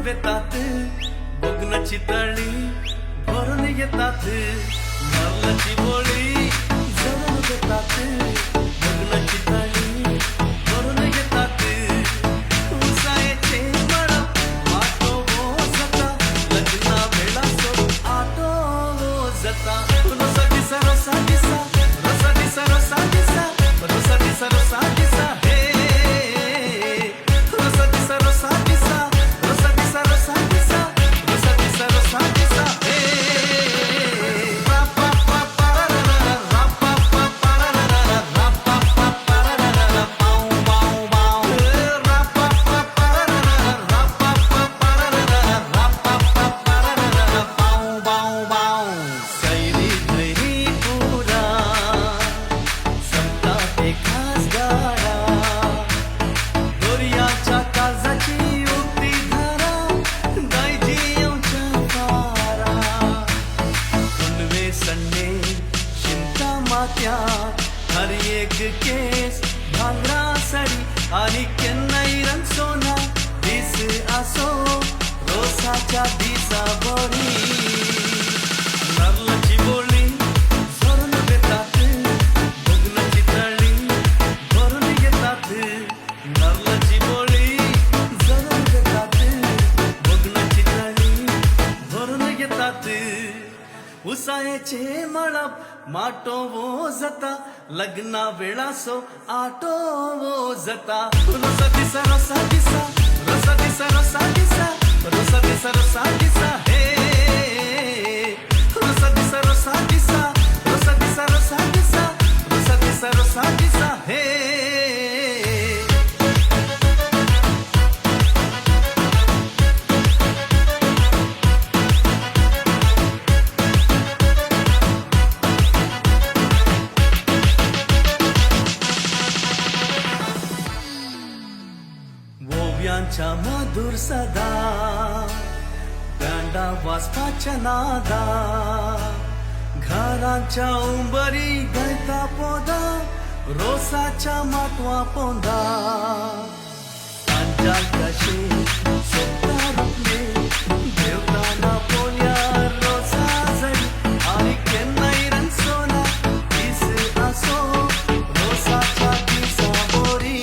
वेतात, बगनाची तळी भरून येतात, नाल्लाची बोळी झरून वेतात, बगनाची तळी भरून येतात. उसायचे मळप वाटो जाता, लग्ना वेळाचो आटो जाता. रोसा दिसा रोसा दिसा, रोसा दिसा रोसा दिसा, रोसा दिसा रोसा दिसा, हे रोसा दिसा रोसा दिसा, रोसा दिसा रोसा दिसा, रोसा दिसा रोसा दिसा, हे रा पा पा पा रा रा रा रा पा पा पा रा रा रा रा पा पा पा रा रा रा पाऊ पाऊ पाऊ रा पा पा पा रा रा रा रा पा पा पा रा रा रा रा पा पा पा रा रा रा पाऊ पाऊ पाऊ. सैरी धैरी पुरा जमता ते खासदारा, दोरयाच्या काळजाची उक्ती धारा, दायजी येवच्या पारा. पुनवे सण्णे शिमता माथ्या, हर एक केस भांगरा साडी, आनी केन्नाय रंगचो ना दीस आसो रोसाच्या दिसा बरी. नाल्लाची बोळी झरून वेतात, बगनाची तळी भरून येतात, नाल्लाची बोळी झरून वेतात, बगनाची तळी भरून येतात. उसायचे मळप माटोवो जाता, लग्ना वेळाचो आटोवो जाता. रोसा दिसा रोसा दिसा, रोसा दिसा रोसा दिसा, रोसा दिसा रोसा दिसा, हे रोसा दिसा रोसा दिसा, रोसा दिसा रोसा दिसा, रोसा दिसा रोसा दिसा, हे. ओव्यांच्या मधुर सदा, बँडा वाजपाच्या नादा, घरांच्या उंबरी गायता पोदा, रोसाच्या माटवा पोंदा. तांच्या कशे सोबता रुपले, देवताना पोल्या रोसा जरी, आनी केन्नाय रंगचो ना दीस आसो रोसाच्या दिसा बोरी.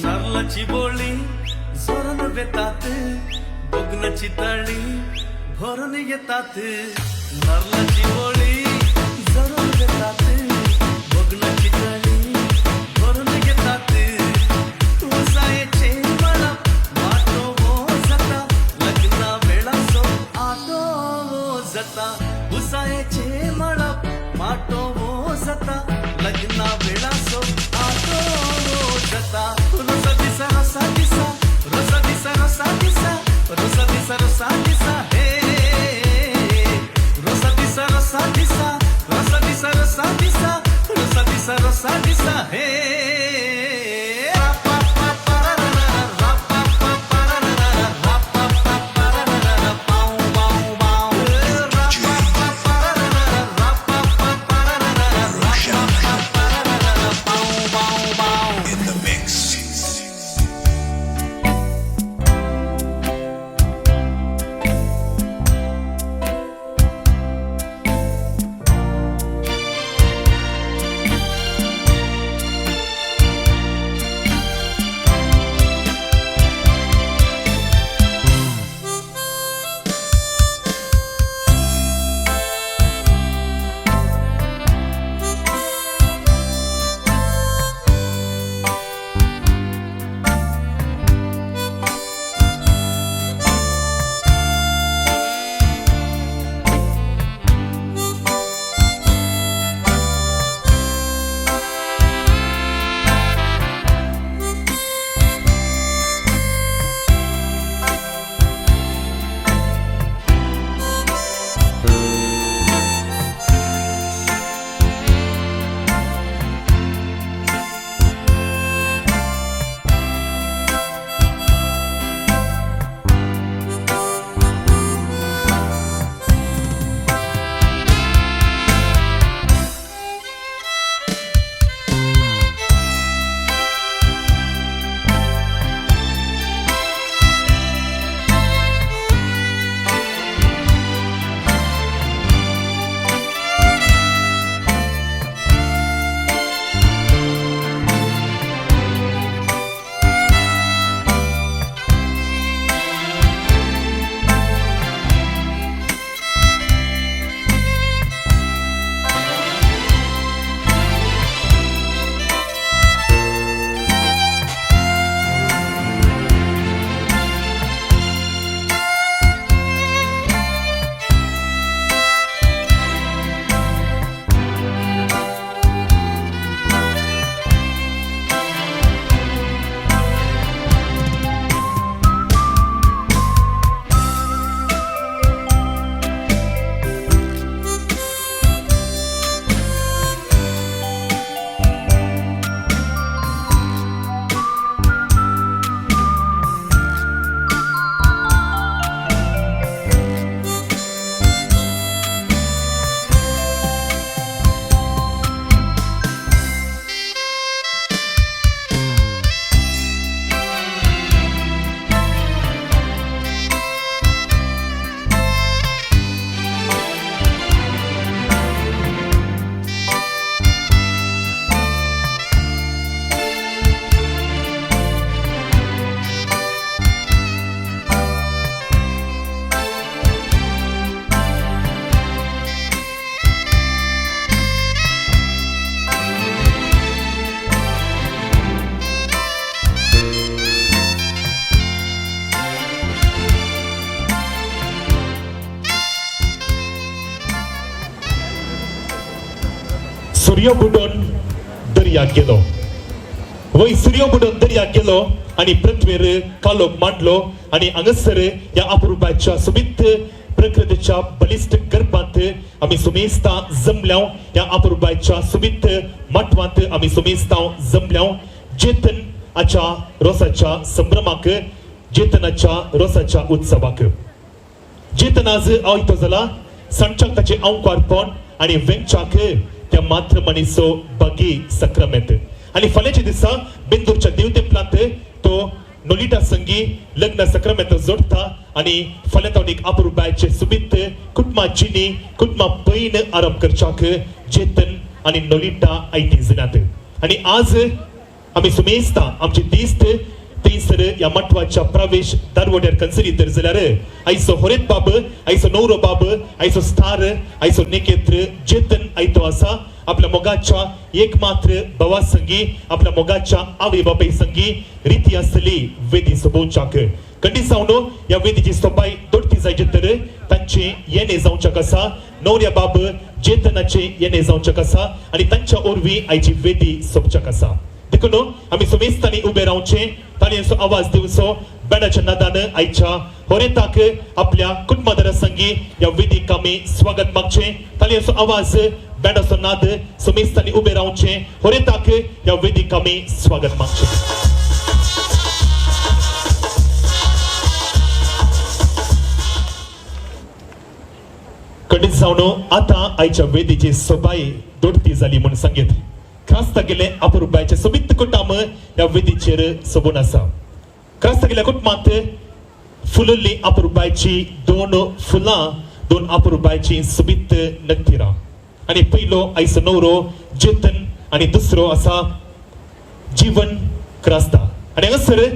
नाल्लाची बोळी झरून वेतात, बगनाची तळी भरून येतात, नाल्लाची बोळी झरून वेतात, बगनाची तळी भरून येतात. उसायचे मळप माटोवो जाता, लग्ना वेळाचो आटोवो जाता. उसायचे मळप माटोवो जाता, लग्ना वेळाचो आटोवो जाता. रोसा दिसा रोसा दिसा, रोसा दिसा रोसा दिसा, रोसा दिसा रोसा दिसा, हे रोसा दिसा रोसा दिसा, रोसा दिसा रोसा दिसा, रोसा दिसा रोसा दिसा, हे रा पा पा पा रा रा रा रा पा पा पा रा रा रा रा पा पा पा रा रा रा पाऊ पाऊ पाऊ रा पा पा पा रा रा रा रा पा पा पा रा रा रा रा पा पा पा रा रा रा पाऊ पाऊ पाऊ. In the mix. सुर्यो बुडोवन दर्याक गेलो. वय, सुर्यो बुडोवन दर्याक गेलो आनी पृथ्वीर कालोक मांडलो आनी हांगासर ह्या अपुरबायच्या सोबीत प्रकृतीच्या बलिश्ट गर्भांत आमी सुमेस्तां जमल्याव. ह्या अपुरबायच्या सोबीत माटवांत आमी सुमेस्तां जमल्याव चेतन आच्या रोसाच्या संभ्रमाक, चेतनाच्या रोसाच्या उत्सवाक. चेतन आज आयतो जाला सांजच्याक ताचें अंकुरपण आनी वेंगच्याक त्या मात्रमणीचो बागी सक्रामेंत आनी फाल्यांच्या दिसा बेंदूरच्या देवतेपलांत तो नोलिटा संगी लग्न सक्रामेंत जोडटा आनी फाल्यां तो एक अपुरबायचे सुबीत कुटुंबा जिणी, कुटुंबा पयन आरंभ करच्याक चेतन आनी नोलिटा आयती जाल्यात. आनी आज आमी सुमेस्ता आमची दिस्त थंयसर ह्या मठवाच्या प्रवेश दरवट्यार कन्सरी तर जाल्यार आयचो होरेत बाब, आयचो नवरो बाब, आयचो स्टार, आयचो नेकेत्र चेतन आयतो आसा आपल्या मोगाच्या एक मात्र भावा संगी, आपल्या मोगाच्या आवय बापाय संगी रिती आसली वेदी सोबोवच्याक. खंडीत जावन ह्या वेदीची सोबाय दोडती जायची तर तांचे येणे जावच्याक आसा. नवऱ्या बाब चेतनाचे येणे जावच्याक आसा आनी तांच्या ओरवी आयची वेदी सोबच्याक आसा. देखून आमी सुमेस्तांनी उबे रावचे, ताळयांचो आवाज दिवचो, बँडाच्या नादान आयच्या होरेताक आपल्या कुटुंबादारा संगी ह्या वेदीक आमी स्वागत मागचे. ताळयांचो आवाज, बँडाचो नाद, सुमेस्तांनी उबे रावचे, होरेताक ह्या वेदीक आमी स्वागत मागचे. खंडीत जावन आतां आयच्या वेदीची सोबाय दोडती जाली म्हूण सांगीत क्रास्ता गेले अपुरबायचे सोबीत कुटाम ह्या वेदीचेर सोबून आसा. क्रास्ता गेल्या कुटुंबांत फुलल्ली अपुरबायची दोन फुलां, दोन अपुरबायची सोबीत नक्तिरां आनी पयलो आयचो नवरो चेतन आनी दुसरो आसा जीवन क्रास्ता. आनी हांगासर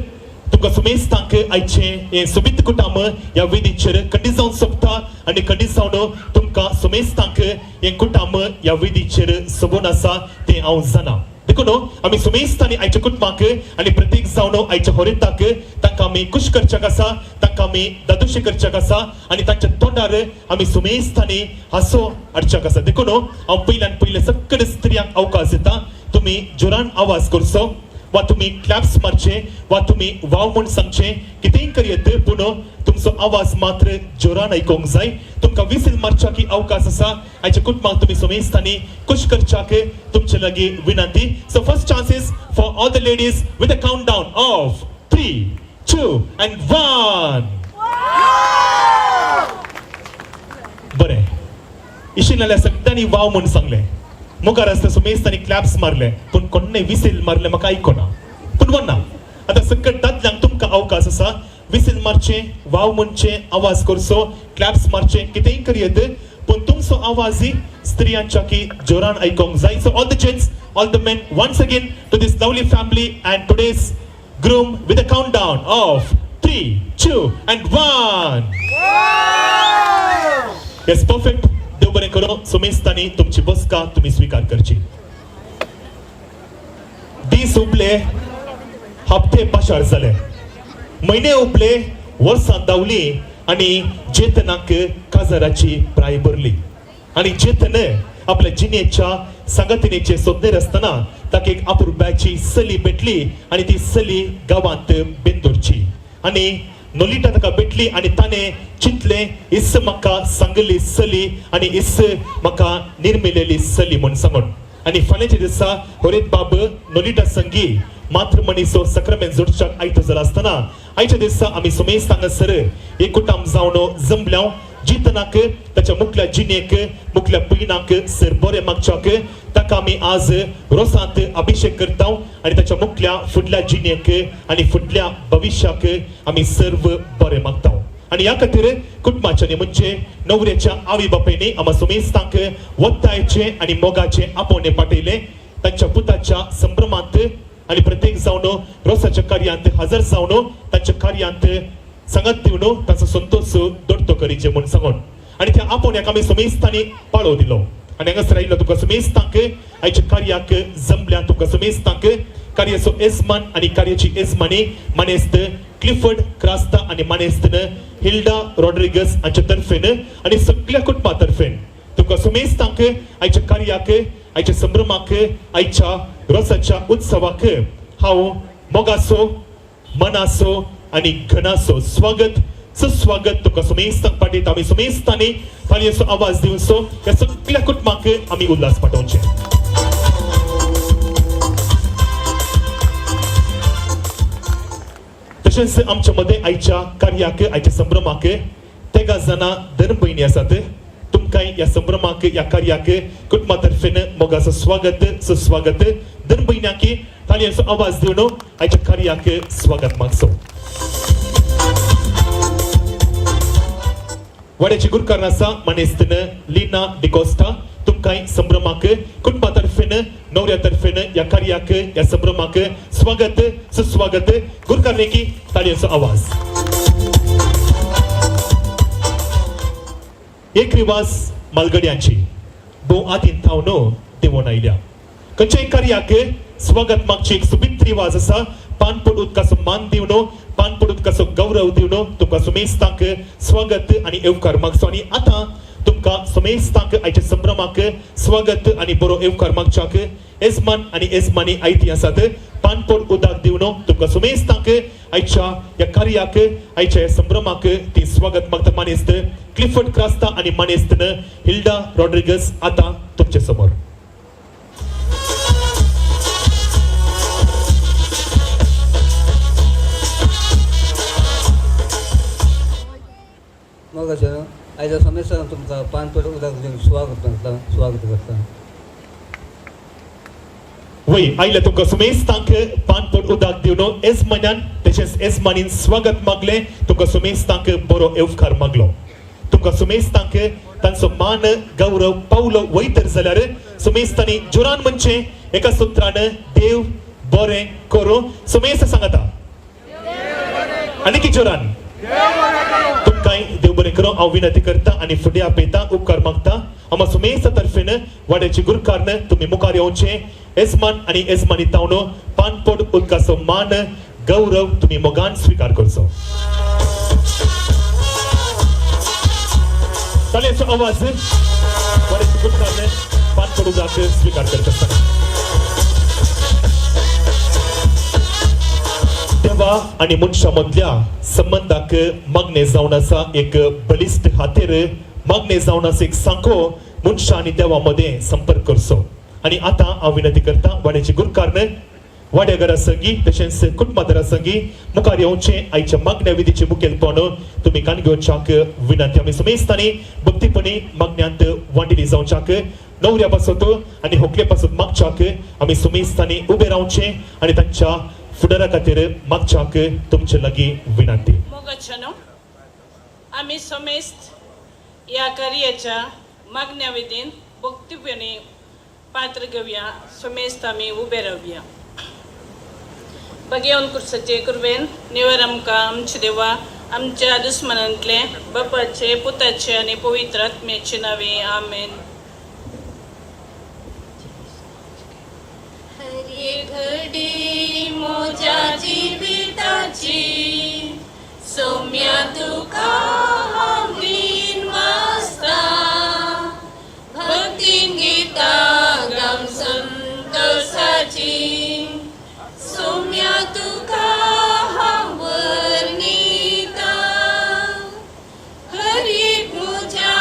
तुमकां सुमेस्तांक आयचें हें सोबीत कुटाम ह्या वेदीचेर खंडीत जावन सोंपता आनी खंडीत जावन तुमकां सुमेस्तांक हें कुटाम ह्या वेदीचेर सोबून आसा तें हांव जाणा. देखून आमी सुमेस्तांनी आयच्या कुटुंबाक आनी प्रत्येक जावन आयच्या होरेताक तांकां आमी खुश करच्याक आसा, तांकां आमी दादोशी करच्याक आसा आनी तांच्या तोंडार आमी सुमेस्तांनी हांसो हाडच्याक आसा. देखून हांव पयल्यान पयले सगळे स्त्रियांक अवकाश दिता. तुमी जोरान आवाज करचो वा तुमी क्लॅप्स मारचे वा तुमी वाव म्हूण सांगचे, कितेंय करयत, पूण तुमचो आवाज मात्र जोरान आयकूंक जाय. तुमकां विसील मारच्याक अवकाश आसा. आयच्या कुटुंबाक तुमी सुमेस्तांनी खुश करच्याक तुमचे लागीं विनंती. So first chance is for all the ladies with a count down of 3, 2 and 1. बरें, इशीन जाल्यार सगळ्यांनी वाव म्हूण सांगलें, मुखार आसता सुमेस्तांनी क्लॅप्स मारले, पूण कोणें विसील मारलें म्हाका आयकोना. पूण वन्ना, आतां सगळ्या दादल्यांक तुमकां अवकाश आसा. विसील मारचें, वाव म्हणचें, आवाज करचो, क्लॅप्स मारचें, कितेंय करयत, पूण तुमचो आवाज स्त्रियांच्या की जोरान आयकोंक जाय. So all the gents, all the men, once again to this lovely family and today's groom with a count down of 3, 2 and 1. Yes, perfect. देव बरें करूं. सुमेस्तांनी तुमची बसका तुमी स्विकार करची. दीस उपले, हप्ते पाशार जाले, म्हयने उपले, वर्सां धांवली आनी चेतनाक काजाराची प्राय भरली आनी चेतन आपल्या जिणेच्या सांगातिणेचे सोदनेर आसतना ताका एक अपुरबायची चली भेटली आनी ती चली गांवांत बेंदोरची आनी नोलिटा ताका भेटली आनी ताणें चिंतलें, इस म्हाका सांगली चली आनी इस म्हाका निर्मिलेली चली म्हूण सांगून. आनी फाल्यांच्या दिसा होरेत बाब नोलिटा संगी मातृमणीचो सक्रामेंत जोडच्याक आयतो जाला आसतना आयच्या दिसा आमी सुमेस्त हांगासर एकूटाम जावन जमल्याव जितनाक, ताच्या मुखल्या जिणेक, मुखल्या पयनाक सर बरें मागच्याक. ताका आमी आज रोसांत अभिशेक करता आनी ताच्या मुखल्या फुडल्या जिणेक आनी फुडल्या भविश्याक आमी सर्व बरें मागता. आनी ह्या खातीर कुटुंबाच्या, म्हणजे नवऱ्याच्या आवय बापायनी आमा सुमेस्तांक वत्तायचें आनी मोगाचें आपोवणें पाठयलें तांच्या पुताच्या संभ्रमांत आनी प्रत्येक जावन रोसाच्या कार्यांत हजर जावन तांच्या कार्यांत सांगात दिवन तांचो संतोष दोडतो करीचे म्हूण सांगून. आनी त्या आपोवण्याक आमी सुमेस्तांनी पाळो दिलो. आनी हांगासर आयिल्लो तुका सुमेस्तांक आयच्या कार्याक जमल्या तुका सुमेस्तांक कार्याचो येजमान आनी कार्याची येजमानी मानेस्त क्लिफर्ड क्रास्ता आनी मानेस्त हिल्डा रॉड्रिगस हांच्या तर्फेन आनी सगळ्या कुटुंबा तर्फेन तुमकां सुमेस्तांक आयच्या कार्याक आयच्या संभ्रमाक, आयच्या रोसाच्या उत्सवाक हांव मोगाचो, मनाचो आनी घनाचो स्वागत सुस्वागत तुमकां सुमेस्तांक पाठयता. आमी सुमेस्तांनी ताळयेचो आवाज दिवचो, ह्या सगळ्या कुटुंबाक आमी उल्हास पाठोवचे. तशेंच आमच्या मदें आयच्या कार्याक, आयच्या संभ्रमाक तेगा जाणां धर्म भयणी आसात. तुमकां ह्या संभ्रमाक, ह्या कार्याक कुटुंबा तर्फेन मोगाचो स्वागत सुस्वागत. धर्म भयण्याक ताळयेचो आवाज दिवन आयच्या कार्याक स्वागत मागचो. वाड्याची गुरकार आसा मानेस्तीन लिना डिकोस्टा. तुमकां संभ्रमाक कुटुंबा तर्फेन, नवऱ्या तर्फेन ह्या कार्याक, ह्या संभ्रमाक स्वागत सुस्वागत. गुरकारनेकी ताळयेचो आवाज. एक रिवाज मालगड्यांची भोव आदीन थावन देवोन आयल्या. खंयच्याय कार्याक स्वागत मागची एक सुबीत रिवाज आसा. पानपड उदकाचो मान दिवन, पानपड उदकाचो गौरव दिवन तुमकां सुमेस्तांक स्वागत आनी येवकार मागचो. आनी आतां तुमकां सुमेस्तांक आयच्या संभ्रमाक स्वागत आनी बरो येवकार मागच्याक येजमान आनी येजमानी आयती आसात. पानपड उदक दिवन तुमकां सुमेस्तांक आयच्या ह्या कार्याक, आयच्या ह्या संभ्रमाक ती स्वागत मागता मानेस्त क्लिफर्ड क्रास्ता आनी मानेस्त हिल्डा रॉड्रिगस आतां तुमचे समोर. मग आयच्या समेस्तान तुमकां पानपड उदक दिवन स्वागत करता, स्वागत करता. वय आयल्या तुमकां सुमेस्तांक पानपड उदक दिवन येजमान्यान तशेंच येजमानीन स्वागत मागलें. तुमकां सुमेस्तांक बरो येवकार मागलो. तुमकां सुमेस्तांक तांचो मान गौरव पावलो वयतर जाल्यार सुमेस्तांनी जोरान म्हणचें एका सुत्रान देव बरें करूं. सुमेस्त सांगता आनी की जोरान तुमकां देव बरें करूं हांव विनंती करता आनी फुडें आपयता, उपकार मागता. आमा सुमेस्ता तर्फेन वाड्याची गुरकारन तुमी मुखार येवचें. येजमान आनी येजमानी तावन पानपड उदकाचो मान गौरव तुमी मोगान स्विकार करचो. ताळयेचो आवाज वाड्याची गुरकारन पानपड उदक स्विकार करता आसतना. देवा आनी मनशा मदल्या संबंदाक मागणें जावन आसा एक बलिश्ट हातेर, मागणें जावन आसा एक सांको मनशा आनी देवा मदें संपर्क करचो. आनी आतां हांव विनंती करता वाड्याची गुरकारन वाड्या घरा संगी तशेंच कुटुंबादारा संगी मुखार येवचें. आयच्या मागण्या विधीचें मुखेलपण तुमी कान घेवच्याक विनंती. आमी समेस्तांनी भक्तीपणी मागण्यांत वांटिली जावच्याक, नवऱ्या पासत आनी होकले पासत मागच्याक आमी सुमेस्तांनी उबे रावचें आनी तांच्या फुडारा खातीर मागच्याक तुमचे लागीं विनंती. मोगाच्यानो, आमी समेस्त ह्या कार्याच्या मागण्या विधीन भक्तीपणी पात्र घेवया. समेस्त आमी उबे रावया. भगेवन कुर्साचे कुरवेन निवर आमकां आमचे देवा आमच्या दुस्मनांतले बापाचे, पुताचे आनी पवित्र आत्म्याचे नावे, आमेन. हरे घडी म्हज्या जिविताची सौम्या तुका हांव लीन वाचता, भक्तीन गीतां गावन संतोसाची सौम्या तुका हांव वर्णिता. हर एक म्हज्या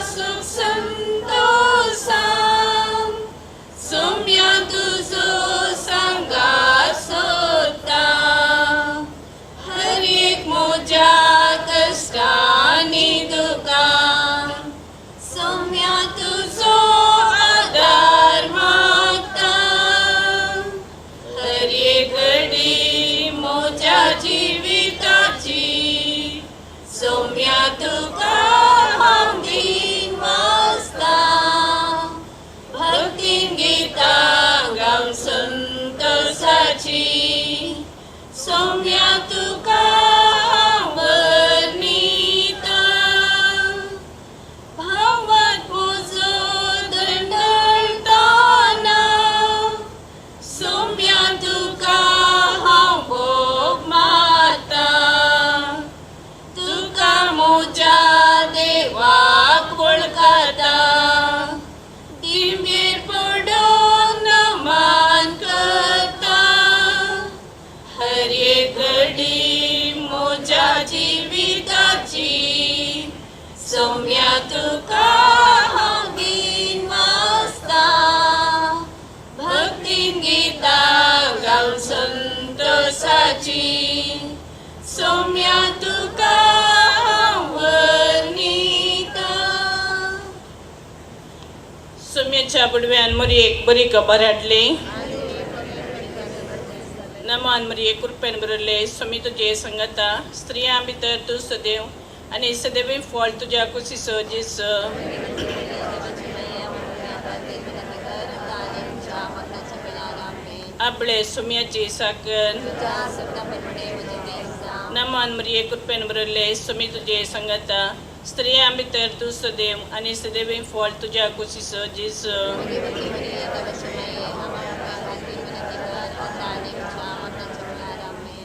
सुख संतोसान सौम्या तुजो सांगात सोदता. हर एक म्हज्या कश्टांनी दुकान सौम्या तुजो आदार मागता. हर एक घडी म्हज्या जिविताची सौम्या तुका हांव दीन वाचता, भक्तीन गीतां गावन संतोसाची सौम्या तुका हांव वर्णिता. भावात म्हजो दंडळताना सौम्या तुका हांव भोग मारता. तुका म्हज्या देवाक वळखता, दिंबेर पडून सोम्या तुका वनिता. सोम्याच्या बुडव्यान मरियेक बरी खबर हाडली. नमान मरिये, कृपेन भरिल्ले, स्वामी तुजे संगता, स्त्रियां भितर तूं सदैव आनी सदैव फळ तुज्या कुशीचो जेजू. आपले सोम्याची साकर. नमान मरिये, कृपेन भरिल्ले, स्वामी तुजे संगता, स्त्रियां भितर तूं सदैव आनी सदैव फळ तुज्या कुशीचो जेजू.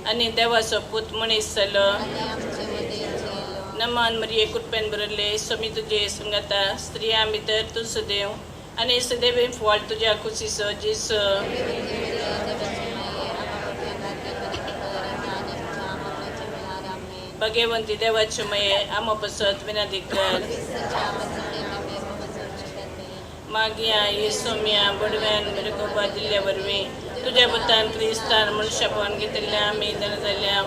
आनी देवाचो पूत मनीस जालो. नमान मरिये, कृपेन भरिल्ले, स्वामी तुजे संगता, स्त्रियां भितर तूं सदैव आनी सदैव फळ तुज्या कुशीचो जेजू. भगवंती देवाचे मये, आमो पसत विनंती कर. मागया येसोम्या बडव्यान मिरकोबा दिल्ल्या वरवीं तुज्या पुतान क्रिस्तान मनुष्यपण घेतिल्ल्या आमी धन जाल्या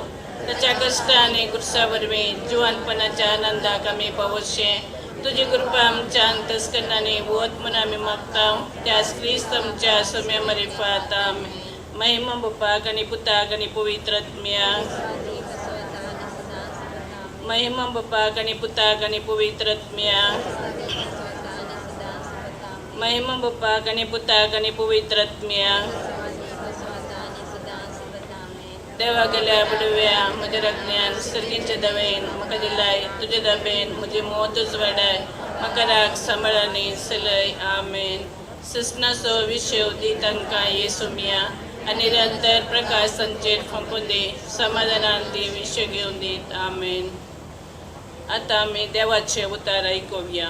ताच्या कश्ट आनी गुरसा वरवीं जिवनपणाच्या आनंदाक आमी पावोशे. तुजी कृपा आमच्या अंतस्करणांनी वत म्हूण आमी मागता, त्याच क्रिस्त आमच्या सोम्या मरिफात. आमेन. महिमा बापाक आनी पुताक आनी पवित्र आत्म्याक. महिमा बापाक आनी पुताक आनी पवित्र आत्म्याक. महिमा बापाक आनी पुताक आनी पवित्र आत्म्याक. देवा गेल्या बुडव्या, म्हज्या रज्ञान सर्गीच्या दवेन म्हाका दिलाय, तुजे दबेन म्हजी मोतच वाडाय, म्हाका राग सांबाळांनी सलय. आमेन. ससनाचो विशेव दी तांकां येसुमिया आनी निरंतर प्रकाश तांचेर फांपून दी, समाधानान ती विशय घेवन दीत. आमेन. आतां आमी देवाचे उतार आयकुया.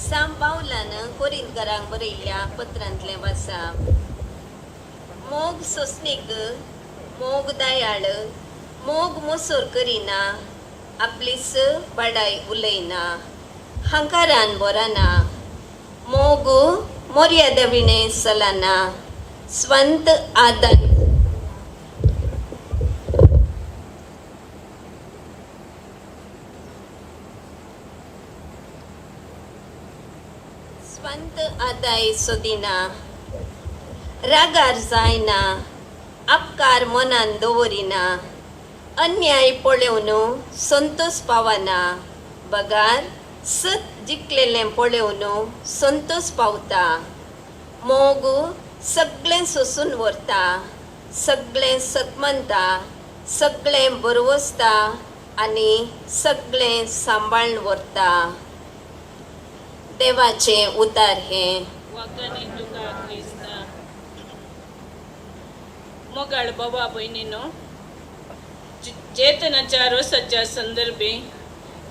सांत पावलान कोरिंतकारांक बरयल्ल्या पत्रांतलें वाचप. मोग सोंसणीक, मोग दयाळ, मोग मोसोर करिना, आपलीच बडाय उलयना, हंकारान बोराना, मोग मर्यादा विणें चलना, स्वंत आदान स्वंत आदाय सोदिना, रागार जायना, अपकार मनान दवरिना, अन्याय पळोवन संतोष पावना, बगार सत जिखलेलें पळोवन संतोष पावता. मोग सगळें सोसून व्हरता, सगळें सतमनता, सगळें बरवसता आनी सगळें सांबाळून व्हरता. देवाचें उतार हें. वागानी तुका क्रिस्ता. मोगाळ बाबा भयणीनो, चेतनाच्या रोसाच्या संदर्भी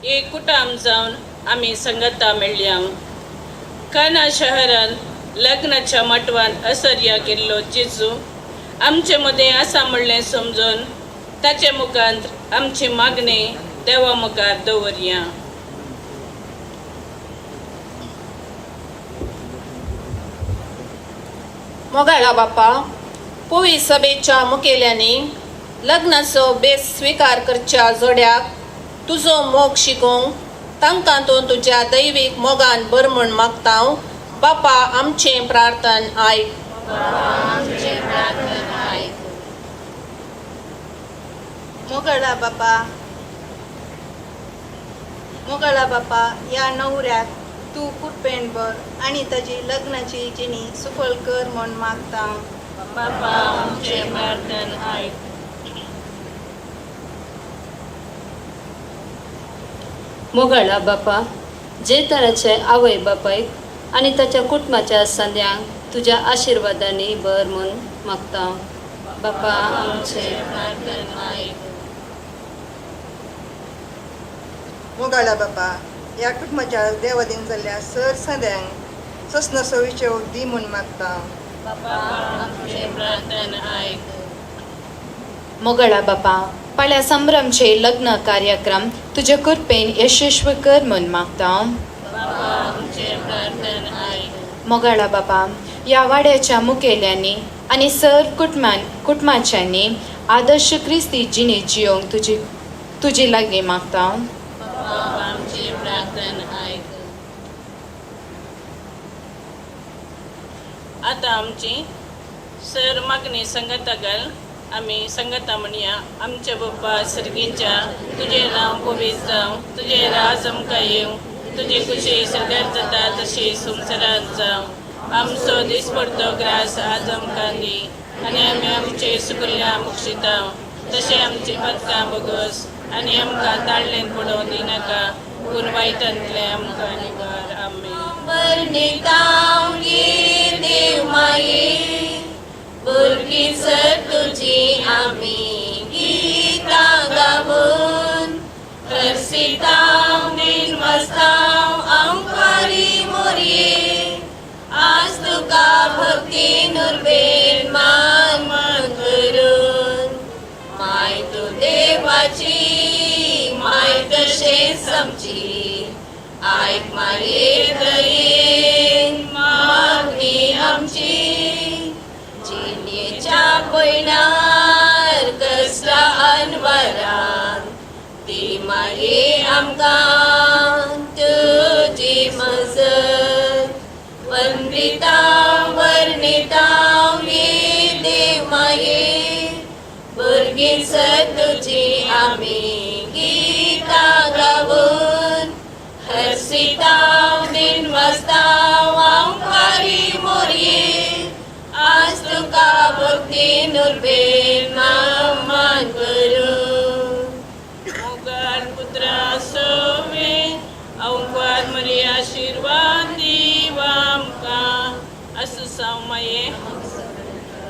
एक कुटाम जावन आमी संगता मेळ्ळ्या. काना शहरांत लग्नाच्या मटवांत असर्या केल्लो जेजू आमचे मदें आसा म्हणलें समजून ताचे मुखांत आमची मागणी देवा मुखार दवरया. मोगाळा बापा, पोवी सभेच्या मुखेल्यांनी लग्नाचो बेस स्विकार करच्या जोड्याक तुजो मोग शिकोवंक तांकां तूं तुज्या दैवीक मोगान भर म्हूण मागता. बापा, आमचें प्रार्थन आयक. मोगळा बापा, मोगळा बापा, ह्या नवऱ्याक तूं कृपेन भर आनी ताजी लग्नाची जिणी सुफळ कर म्हूण मागता. बापा, आमचें प्रार्थन आयक. मोगाळा बापा, जे तराचे आवय बापायक आनी ताच्या कुटुंबाच्या संद्यांक तुज्या आशिर्वादांनी भर म्हूण मागता. बापा, आमचें प्रार्थन आयक. मोगाळा बापा, ह्या कुटुंबाच्या देवादीन जाल्ल्या सर सद्यांक सोसनाचो विशय दी म्हूण मागता. बापा, आमचें प्रार्थन आयक. मोगळा बापा, फाल्यां संभ्रमचे लग्न कार्यक्रम तुजे कृपेन यशस्वी कर म्हूण मागता. बापा, बापा आमचे प्रार्थन आयक. मोगाळा बापा, ह्या वाड्याच्या मुखेल्यांनी आनी सर कुटुंबाच्यांनी आदर्श क्रिस्ती जिणे जियोंक तुजी तुजी लागीं मागता. बापा आमची प्रार्थन आयक. आतां आमची सर मागणी संगता घाल. आमी संगता म्हणया. आमच्या बाप्पा सर्गींच्या, तुजें नांव पवित्र जावं, तुजें राज आमकां येवं, तुजी खुशी सर्गार जाता तशी संवसारांत जावं. आमचो दिसपडतो ग्रास आज आमकां दी आनी आमी आमचे सुकुल्ल्या मुक्षिता तशें आमची पदकां बगस आनी आमकां ताळ्ळेन पडोवं दिनाका, पूण वायटांतलें आमकां निवार. आमेन. वर्णितां गे देव माये, भुरगीं सर तुजी आमी गितां गावून हर्षितां निर्मस्तां आमकारी मोरये. आज तुका भक्ती नुर्बेन मान मान करून माय तूं देवाची माय तशें समजी. आयक माये दयेन मागणी आमची, जिणेच्या पयणार कसला अनवरान ती माये आमकां तुजी मजत. वंदिता वर्णिता ये देव माये, भुरगीं सर तुजी आमी गितां गावून हर्षितां दिनवासतां आमकारी मोरये. आज तुका भक्ती नुर्बेन मान करून. मुगार पुत्रा सोवे अवंकार मरी आशिर्वाद दिवा आमकां. असो साव माये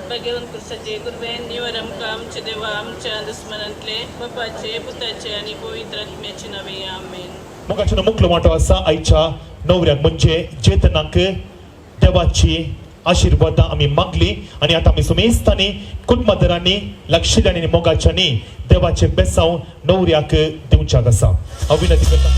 भगवंत कुर्साचे कुर्बेन निवर आमकां आमच्या देवा आमच्या दुस्मनांतले बापाचे पुताचे आनी पवित्र आत्म्याचे नावे. आमेन. मोगाचें मुखलो वांटो आसा आयच्या नवऱ्याक म्हणजे जेतनाक देवाची आशिर्वादां आमी मागली आनी आतां आमी सुमेस्तांनी कुटुंबादरांनी लक्षिल्यांनी आनी मोगाच्यांनी देवाचें बेसांव नवऱ्याक दिवच्याक आसा. हांव विनंती करता.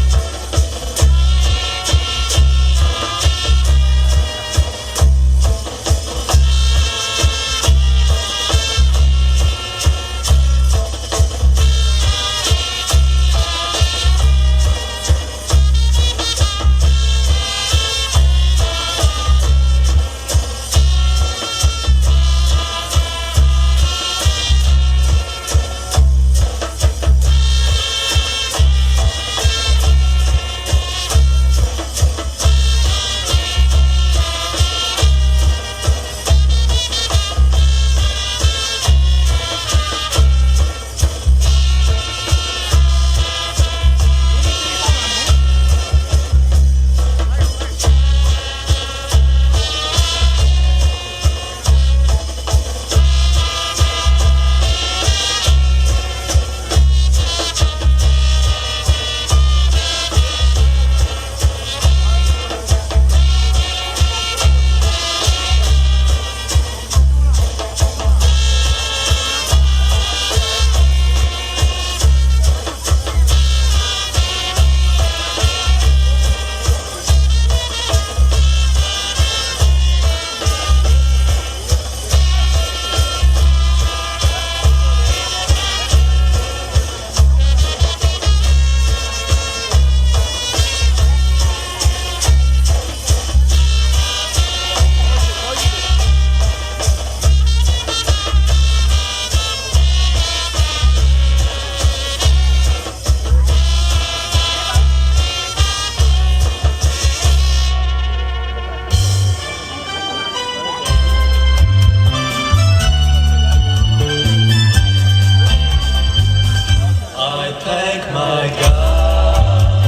I thank my God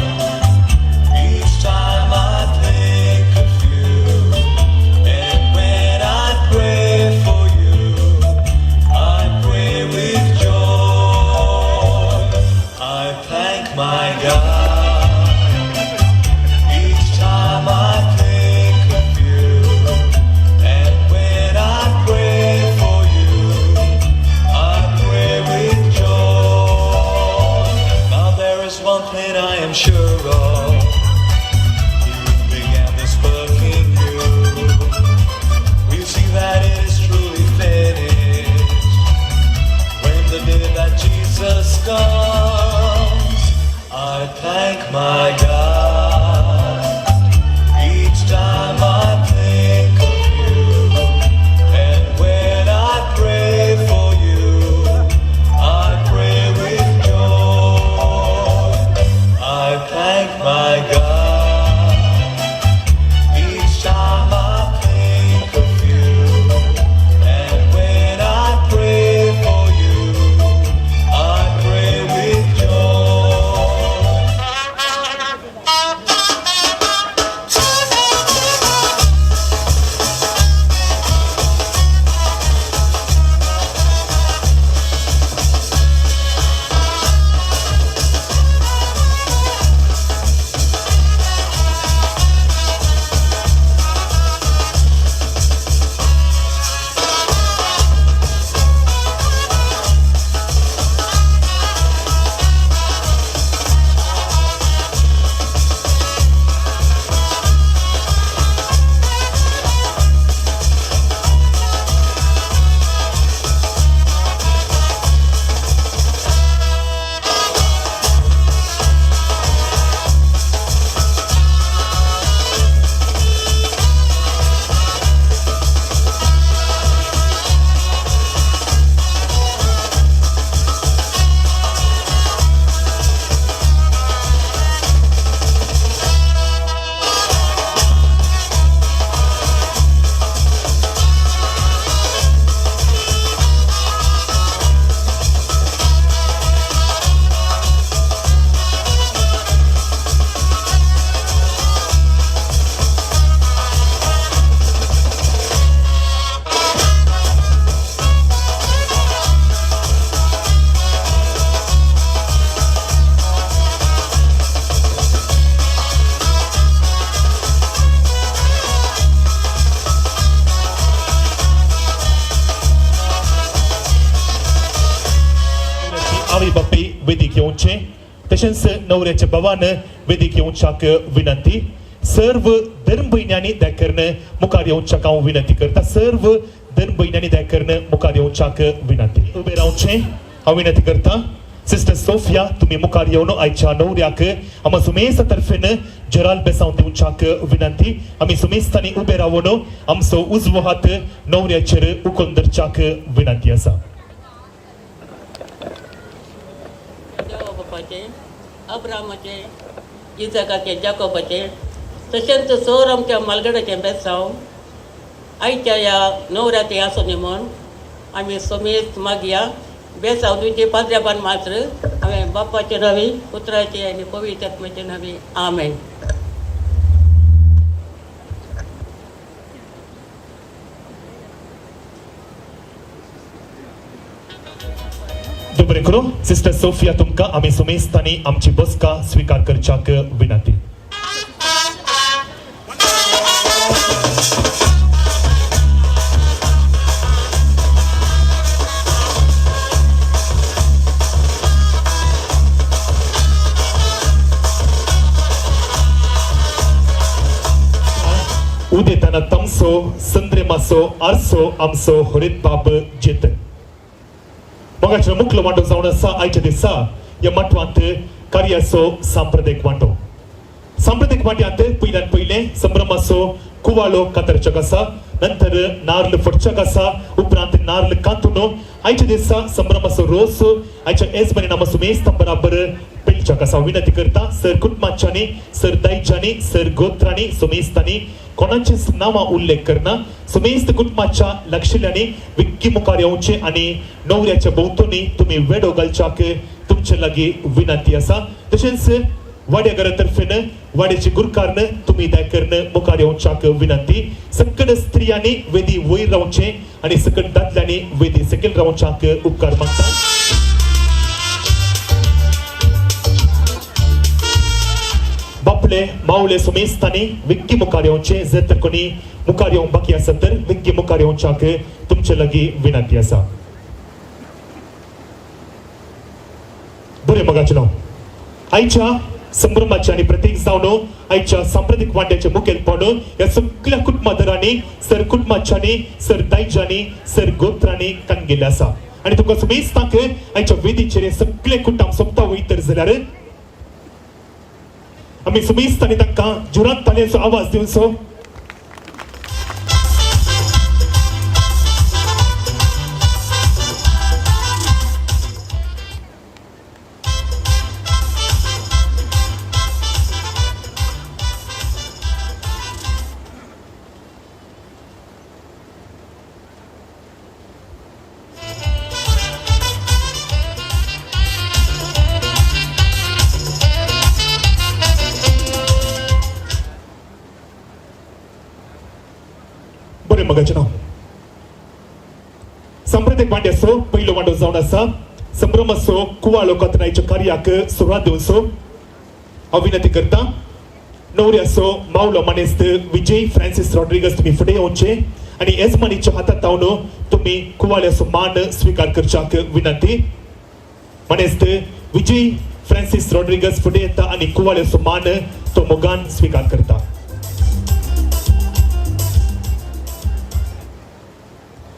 each time I think of you, and when I pray for you, I pray with joy. I thank my God each time I think of you, and when I pray for you, I pray with joy. Now there is one thing I am sure of. He Jesus comes. I thank my God each time I think of you, and when I pray for you, I pray with joy. I thank my God each time I think of you, and when I pray for you, I pray with joy. आवय बापूय वेदीक येवचे, तशेंच नवऱ्याच्या भावान वेदीक येवच्याक विनंती. सर्व धर्म भयण्यांनी दया मुखार येवच्याक हांव विनंती करता. सर्व धर्म भयण्यांनी दया मुखार येवच्याक विनंती. उबे रावचे हांव विनंती करता. सिस्टर सोफिया, तुमी मुखार येवन आयच्या नवऱ्याक आमा सुमेस्ता तर्फेन जराल बेसांव दिवच्याक विनंती. आमी सुमेस्तांनी उबे रावन आमचो उजवो हात नवऱ्याचेर उखलून धरच्याक विनंती आसा. देवा बापाचे, अब्रामाचे, इजाकाचे, जाकोबाचे, तशेंच सर आमच्या मालगडाचें बेसांव आयच्या ह्या नवरात्री आसूं म्हूण आमी समेत मागया. बेसांव तुमचे पाद्र्याबान मात्र हांवें बापाचे नांवी, पुत्राचे आनी पवित्र आत्म्याचे नांवी, आमेन. बरें करूं सिस्टर सोफिया, तुमकां आमी सुमेस्तांनी आमची बसका स्विकार करच्याक विनंती. उदेताना तमसो संद्रेमासो आरसो आमचो हरीत बाब जेत मोगाचो मुखलो वांटो जावन आसा. आयच्या दिसा ह्या माटवांत कार्याचो सांप्रदायीक वांटो. सांप्रदायीक वांट्यांत पयल्यान पयलें संभ्रमाचो कुवाळो कातरचक आसा, नंतर नार्ल फटचक आसा, उपरांत नार्ल कांतून आयच्या दिसा संभ्रमाचो रोस आयच्या येजमानी नामा सुमेस्तां बराबर पेलचक आसा. विनंती करता, सर कुटुंबाच्यांनी, सर दायच्यांनी, सर गोत्रांनी, सुमेस्तांनी कोणाचीच नांवां उल्लेख करना. सुमेस्त कुटुंबाच्या लक्षिल्यांनी विक्की मुखार येवचे आनी नवऱ्याच्या भोंवतणी तुमी वेडो घालच्याक तुमचे लागीं विनंती आसा. तशेंच वाड्या घरा तर्फेन वाड्याची गुरकारन तुमी दया करून मुखार येवच्याक विनंती. सकट स्त्रियांनी वेदी वयर रावचे आनी सकट दादल्यांनी वेदी सकयल रावच्याक उपकार मागता. बापले मावले सुमेस्तांनी विक्की मुखार येवचे. जर तर कोणी मुखार येवंक बाकी आसत तर विक्की मुखार येवच्याक तुमचे लागीं विनंती आसा. बरें मोगाचें, आयच्या संभ्रमाचे आनी प्रतीक जावन आयच्या सांप्रदायीक वांट्याचे मुखेलपण ह्या सगळ्या कुटुंबादरांनी, सर कुटुंबाच्यांनी, सर दायज्यांनी, सर गोत्रांनी कान गेल्ले आसा. आनी तुमकां सुमेस्तांक आयच्या वेदीचेर हे सगळे कुटुंब सोंपता वयतर जाल्यार आमी सुमेस्तांनी तांकां जुरात तालयांचो आवाज दिवचो. बरें मगाचें नांव सांप्रदायीक वांट्याचो पयलो वांटो जावन आसा संभ्रमाचो कुवाळो कथनायच्या कार्याक सुरवात दिवचो हांव विनंती करता. न्हवऱ्याचो मावलो मानेस्त विजय फ्रांसीस रॉड्रिगस तुमी फुडें येवचे आनी येजमानीच्या हातांत धांवन तुमी कुवाळ्याचो मान स्विकार करच्याक विनंती. मानेस्त विजय फ्रांसीस रॉड्रिगस फुडें येता आनी कुवाळ्याचो मान तो मोगान स्विकार करता.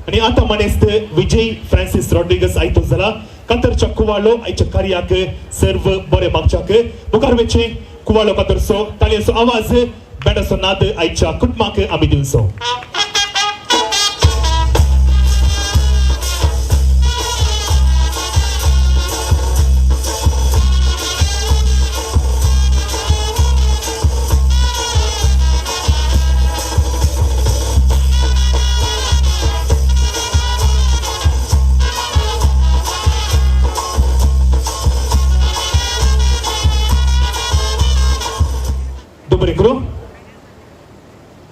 आनी आतां मानेस्त विजय फ्रांसीस रॉड्रिगस आयतो जाला कातरच्या कुवाळो आयच्या कार्याक सर्व बरें मागच्याक मुखार वेचे कुवाळो कातरचो ताळयेचो आवाज बँडाचो नाद आयच्या कुटुंबाक आमी दिवचो. बरें करूं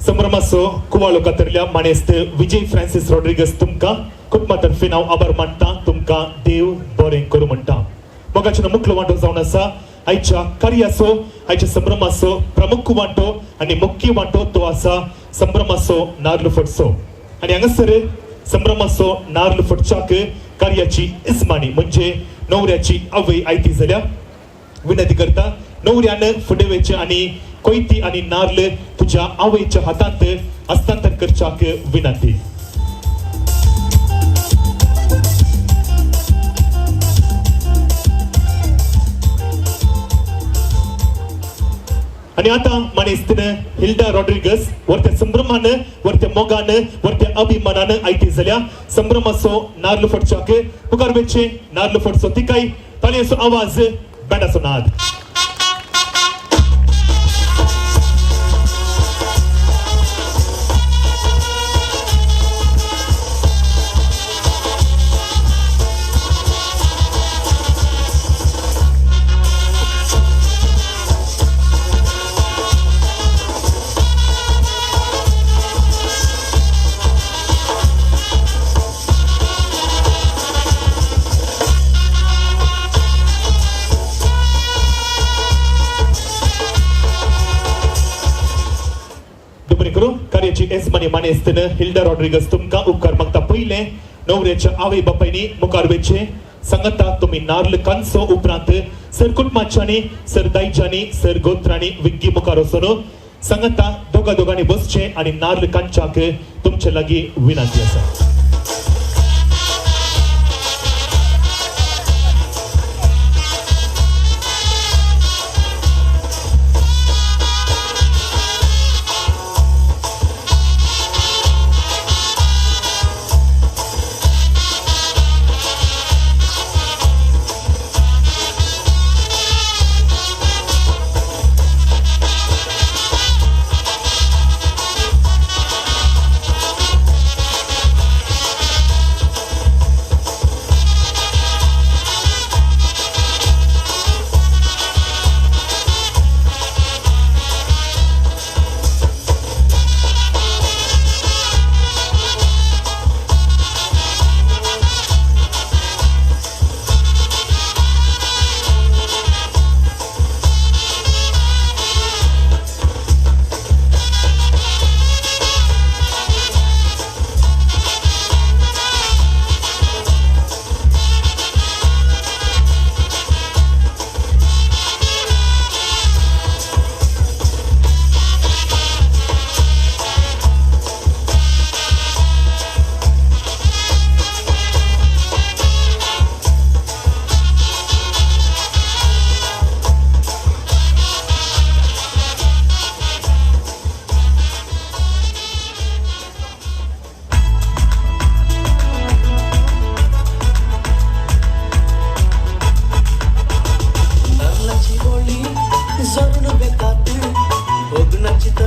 संभ्रमाचो कुवाळो कातरल्या मानेस्त विजय फ्रांसीस रॉड्रिगस तुमकां कुटुंबा तर्फे हांव आभार मानता. तुमकां देव बरें करूं म्हणटा. मोगाचें मुखलो वांटो जावन आसा आयच्या कार्याचो आयच्या संभ्रमाचो प्रमुख वांटो आनी मुख्य वांटो तो आसा संभ्रमाचो नार्ल फटचो. आनी हांगासर संभ्रमाचो नार्ल फटच्याक कार्याची इजमानी म्हणजे न्हवऱ्याची आवय आयती जाल्या विनंती करता. न्हवऱ्यान फुडें वयचें आनी कोयती आनी नार्ल तुज्या आवयच्या हातांत हस्तांतर करच्याक विनंती. आनी आतां मानेस्तीन हिल्डा रॉड्रिगस वरत्या संभ्रमान वरत्या मोगान वरत्या अभिमानान आयती जाल्या संभ्रमाचो नार्ल फटच्याक मुखार वेचे नार्ल फटचो तिकाय ताळयेचो आवाज बँडाचो नाद. कार्याची येजमानी मानेस्तीन हिल्डा रॉड्रिगस तुमकां उपकार मागता. पयलें न्हवऱ्याच्या आवय बापायनी मुखार वेचे सांगता तुमी नार्ल कांचो उपरांत सर कुटुंबाच्यांनी सर दायच्यांनी सर गोत्रांनी विग्गी मुखार वचून सांगता दोगा दोगांनी बसचें आनी नार्ल कांच्याक तुमचे लागीं विनंती आसा.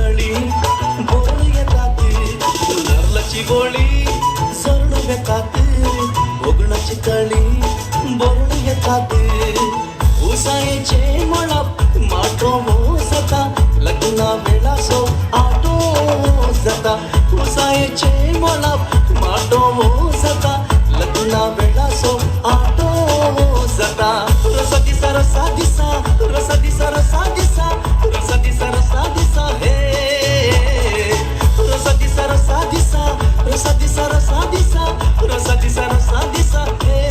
तळी बोरण येतात, नारलाची गोळी झरण वेतात, कोकणाची तळी बोरण येतात. उसायेचे मळप माटो जाता, लग्ना वेळाचो आटो जाता. उसायेचे मळप माटो जाता, लग्ना वेळाचो आटो जाता. रसा दिसा रसा दिसा रसा दिसा रसा दिसा रसा दिसा रसा दिसा हे, रसा दिसा रसा दिसा रसा दिसा रसा दिसा रसा दिसा रसा दिसा हे.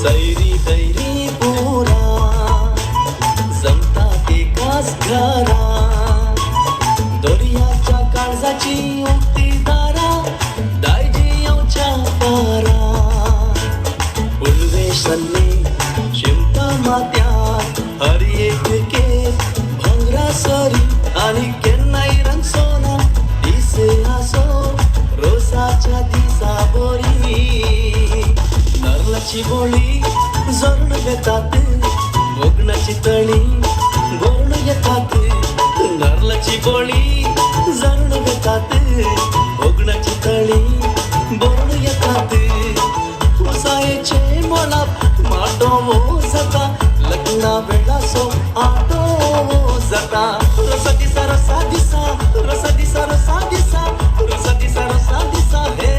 सैरी दैरी पुरा जमता एकाच घरा, दर्याच्या काळजाची उक्ती दारा, दायजी येवच्या पारा. पुनवे सन्नी शिमता माथ्यार, हर एक केस भांगरा सरी, आनी केन्नाय रंगसो ना दीस आसो रोसाच्या दिसा बरी. नारलाची बोळी झरण वेतात, कोकणाची तळी गोरण येतात. नारलाची बोळी झरण वेतात, कोकणाची तळी बोरण येतात. उसायेचे मोलाप माटो जाता, लग्ना वेळाचो आटो जाता. रसा दिसा रसा दिसा रसा दिसा रसा दिसा रसा दिसा रसा दिसा हे,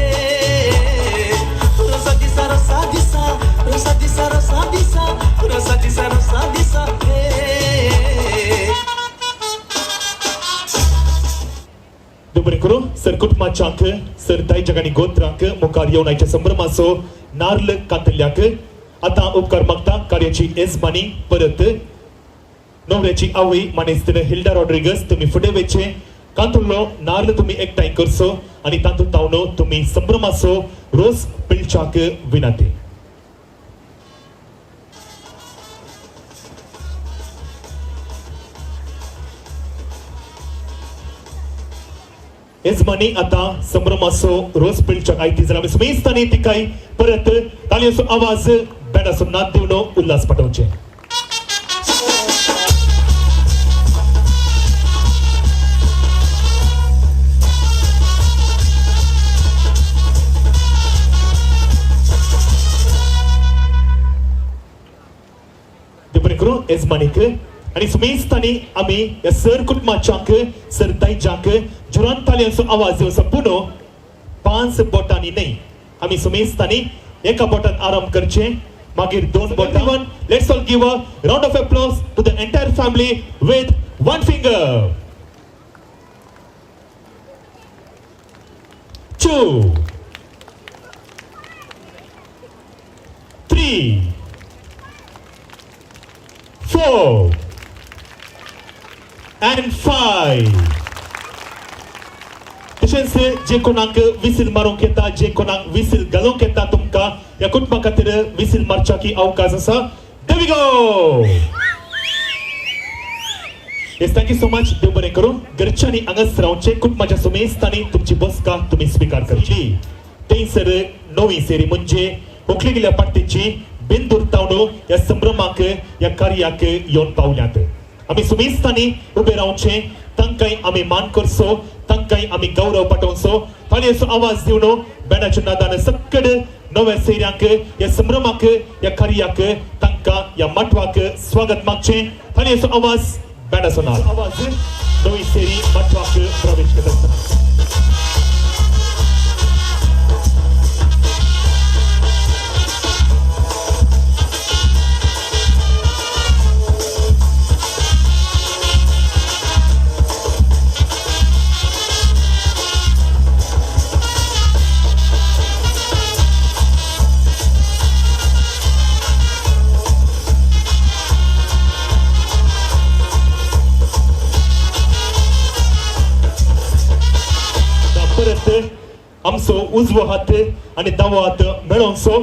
रसा दिसा रसा दिसा रसा दिसा रसा दिसा रसा दिसा रसा दिसा हे. बरें करूं सर कुटुंबाच्यांक सर दायजाक आनी गोत्रांक मुखार येवन आयच्या संभ्रमाचो नार्ल कातल्याक आतां उपकार मागता. कार्याची येजमानी परत नवऱ्याची आवय मानेस्त हिल्डा रॉड्रिगस तुमी फुडें वचचे, कांतुल्लो नार्ल तुमी एकठांय करचो आनी तातूंत तावन तुमी संभ्रमाचो रोस पिळच्याक विनंती. येजमानी आतां संभ्रमाचो रोस पिळच्याक आयती जाल्यार आमी सुमेस्तांनी तिकाय परत तालयांचो आवाज बँडाचो नाद दिवन उल्हास पाठोवचे. बरें करूं येजमानीक आनी सुमेस्तांनी आमी ह्या सर कुटुंबाच्यांक सर दायजांक जुरान तालयांचो आवाज दिवन संपूर्ण 5 बोटांनी न्हय, आमी सुमेस्तांनी एका बोटान आराम करचे, मागीर 2 बोटां. Let's all give a round of applause to the entire family with 1 finger, 2, 3, 4 and 5. तशेंच जे कोणाक विसील मारूंक येता, जे कोणाक विसील घालूंक येता, तुमकां ह्या कुटुंबा खातीर विसील मारच्याकी अवकाश आसा. There we go. Yes, thank you so much. देव बरें करूं. घरच्यांनी हांगाच रावचें, कुटुंबाच्या सुमेस्तांनी तुमची बसका तुमी स्विकार करची. थंयसर नवी सेरी म्हणजे होकले गेल्या पार्टीची बेंदूर तावडो ह्या संभ्रमाक ह्या कार्याक येवन पावल्यात. आमी सुमेस्तांनी उबे रावचें, तांकांय आमी मान करचो, तांकांय आमी गौरव पाठोवचो. ताळयेचो आवाज दिवन बँडाच्या नादान सक्कड नव्या सैऱ्यांक ह्या संभ्रमाक ह्या कार्याक तांकां ह्या माटवाक स्वागत मागचें. ताळयेचो आवाज बँडाचो नाद आवाज नवी सेरी माटवाक प्रवेश करता. परत आमचो उजवो हात आनी दावो हात मेळोवचो.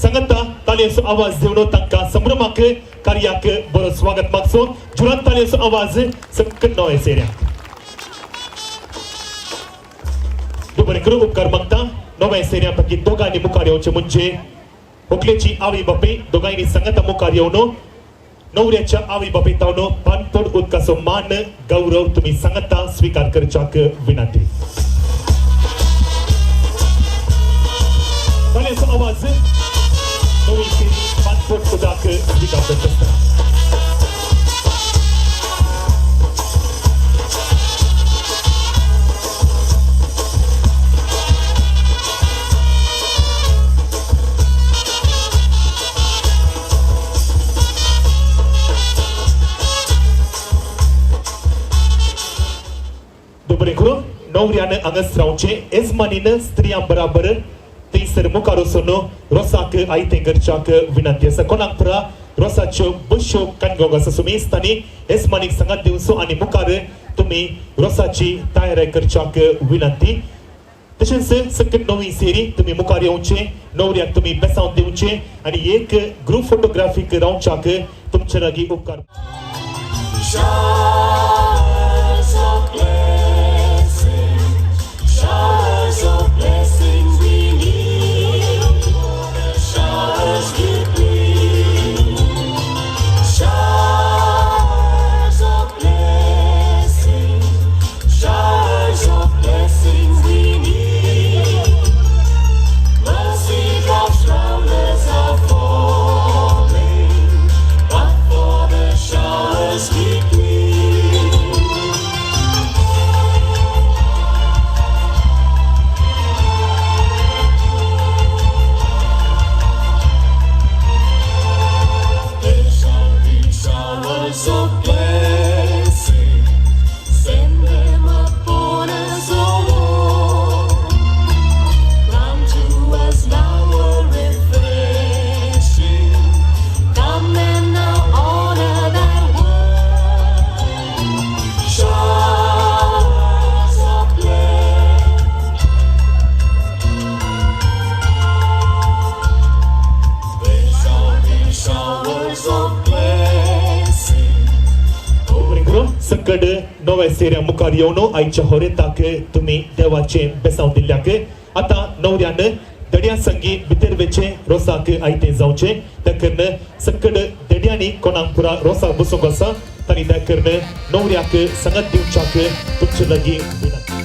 सांगता तालयेचो आवाज दिवन तांकां संभ्रमाक कार्याक बरो स्वागत मागचो. जुरान तालयेचो आवाज सकट नवे सेऱ्याक बरें करूं उपकार मागता. नव्या सेऱ्या पैकी दोगांनी मुखार येवचें म्हणजे होकलेची आवय बापय दोगांयनी सांगता मुखार येवन नवऱ्याच्या आवय बापय तावन पानतोड उदकाचो मान गौरव तुमी सांगता स्विकार करच्याक विनंती. तालयेचो आवाज नवी सेरी पानतोड उदक स्विकार करता आसतना. बरें करून नवऱ्यान हांगाच रावचें, येजमानीन स्त्रियां बराबर थंयसर मुखार वचून रोसाक आयतें करच्याक विनंती आसा. कोणाक पुरा रोसाच्यो बश्यो कानगोंग आसा सुमेस्तांनी येजमानीक सांगात दिवचो आनी मुखार तुमी रोसाची तयारी करच्याक विनंती. तशेंच सकट नवी सेरी तुमी मुखार येवचें, नवऱ्याक तुमी बेसांव दिवचें आनी एक ग्रुप फोटोग्राफीक रावच्याक तुमचे लागीं उपकार. Showers of blessing, showers of blessings we need, showers we plead. Showers of blessing, showers of blessings we need. Mercy drops round us are falling, but for the showers we plead. There shall be showers of blessing. Send them upon us, O Lord. Grant to us now a refreshing. Come and now honor thy word. Showers of blessing. There shall be showers of blessing. बरें करून सकट नव्या सेऱ्या मुखार येवन आयच्या होरेताक तुमी देवाचें बेसांव दिल्ल्याक. आतां नवऱ्यान दड्या संगी भितर वेचें रोसाक आयतें जावचें. त्या करून सकट दड्यांनी कोणाक पुरा रोसाक बसूंक आसा तांणी त्या करून नवऱ्याक सांगात दिवच्याक तुमचे लागीं विनंती.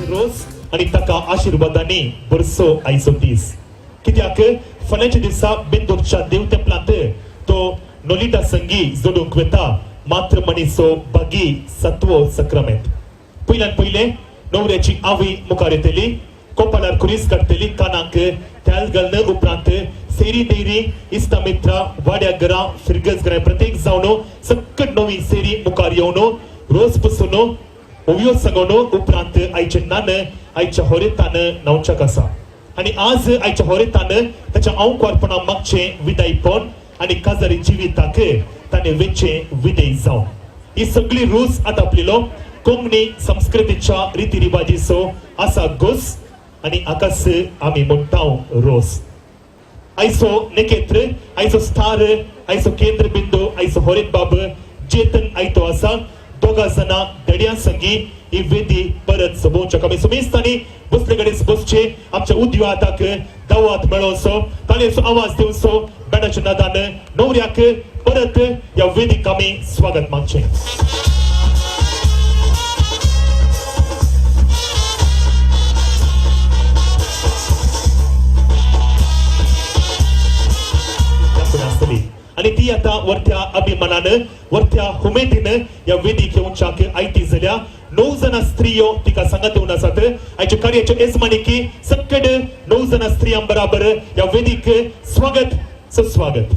रोज आनी ताका आशिर्वादांनी बरसो आयचो दीस. कित्याक फाल्यांच्या दिसा बेंदूरच्या देव तेंपलांत तो नोलिटा संगी जोडूंक वता मात्र मनीसो बागी सत्वो सक्रामेंत. पयल्यान पयलें नवऱ्याची आवय मुखार येतली, कोपालार खुरीस काडटली, कानाक तेल घालून उपरांत सेरी देरी इस्ता मित्रा वाड्या घरां फिरगज घरां प्रत्येक जावन सकट नवी सेरी मुखार येवन रोस पसून ओवयो सांगून उपरांत आयचे नान आयच्या होरेतान न्हांवच्याक आसा. आनी आज आयच्या होरेतान ताच्या अंकवारपणा मागचें विदायपण आनी काजारी जिविताक ताणें वेचें विदय जावन ही सगळी रूस आटापलेलो कोंकणी संस्कृतीच्या रिती रिवाजीचो आसा गोस आनी आकाश आमी म्हणटा रोस. आयचो नेकेत्र, आयचो स्टार, आयचो केंद्रबिंदू, आयचो होरेत बाब चेतन आयतो आसा. दोगा जाणां धड्यां संगी ही वेदी परत सोबोवच्याक आमी सुमेस्तांनी बसले कडेन बसचे. आमच्या उद्योगाक दावात मेळोवचो, ताळयेचो आवाज दिवचो. बॅणाच्या नादान न्हवऱ्याक परत ह्या वेदीक आमी स्वागत मागचें. आसतली आनी ती आतां वरत्या अभिमानान वरत्या हुमेदीन ह्या वेदीक येवच्याक आयती जाल्या. 9 जाणां स्त्रियो तिका सांगात येवन आसात. आयच्या कार्याच्या येजमानिकी सक्कड 9 जाणां स्त्रियां बराबर ह्या वेदीक स्वागत सुस्वागत.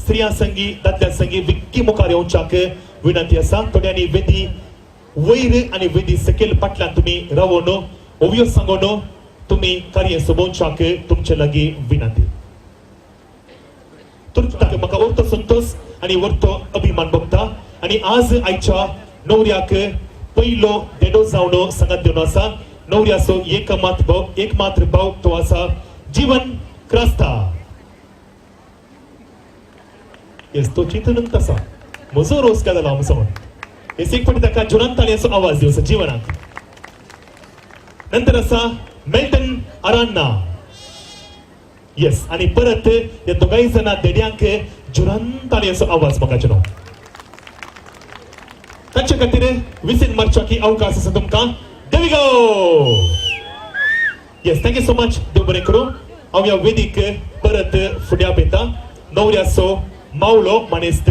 स्त्रियां संगी दादल्या संगी विक्की मुखार येवच्याक विनंती आसा. थोड्यांनी वेदी वयर आनी वेदी सकयल फाटल्यान तुमी रावोन ओवयो सांगून तुमी कार्य सोबोवच्याक तुमचे लागीं विनंती. तुर्ताक म्हाका वर्तो संतोष आनी वर्तो अभिमान भोगता आनी आज आयच्या न्हवऱ्याक पयलो देडो जावन सांगात दिवन आसा. न्हवऱ्याचो एकमात्र भाव तो आसा जीवन क्रास्ता. येस, तो चिंतून आसा म्हजो रोस काय जाला आमचो. येस, एक फावटी ताका जुरान ताळयेचो आवाज दिवचो जिवनाक. नंतर आसा मेल्टन अरान्ना. येस, आनी परत ह्या दोगांय जाणां देड्यांक जुरान ताळयेचो आवाज म्हाका चलो. तांचे खातीर विसीन मारच्याकी अवकाश आसा तुमकां. There we go. Yes, thank you so much. देव बरें करूं. हांव ह्या वेदीक परत फुड्या पेता न्हवऱ्याचो मावलो मानेस्त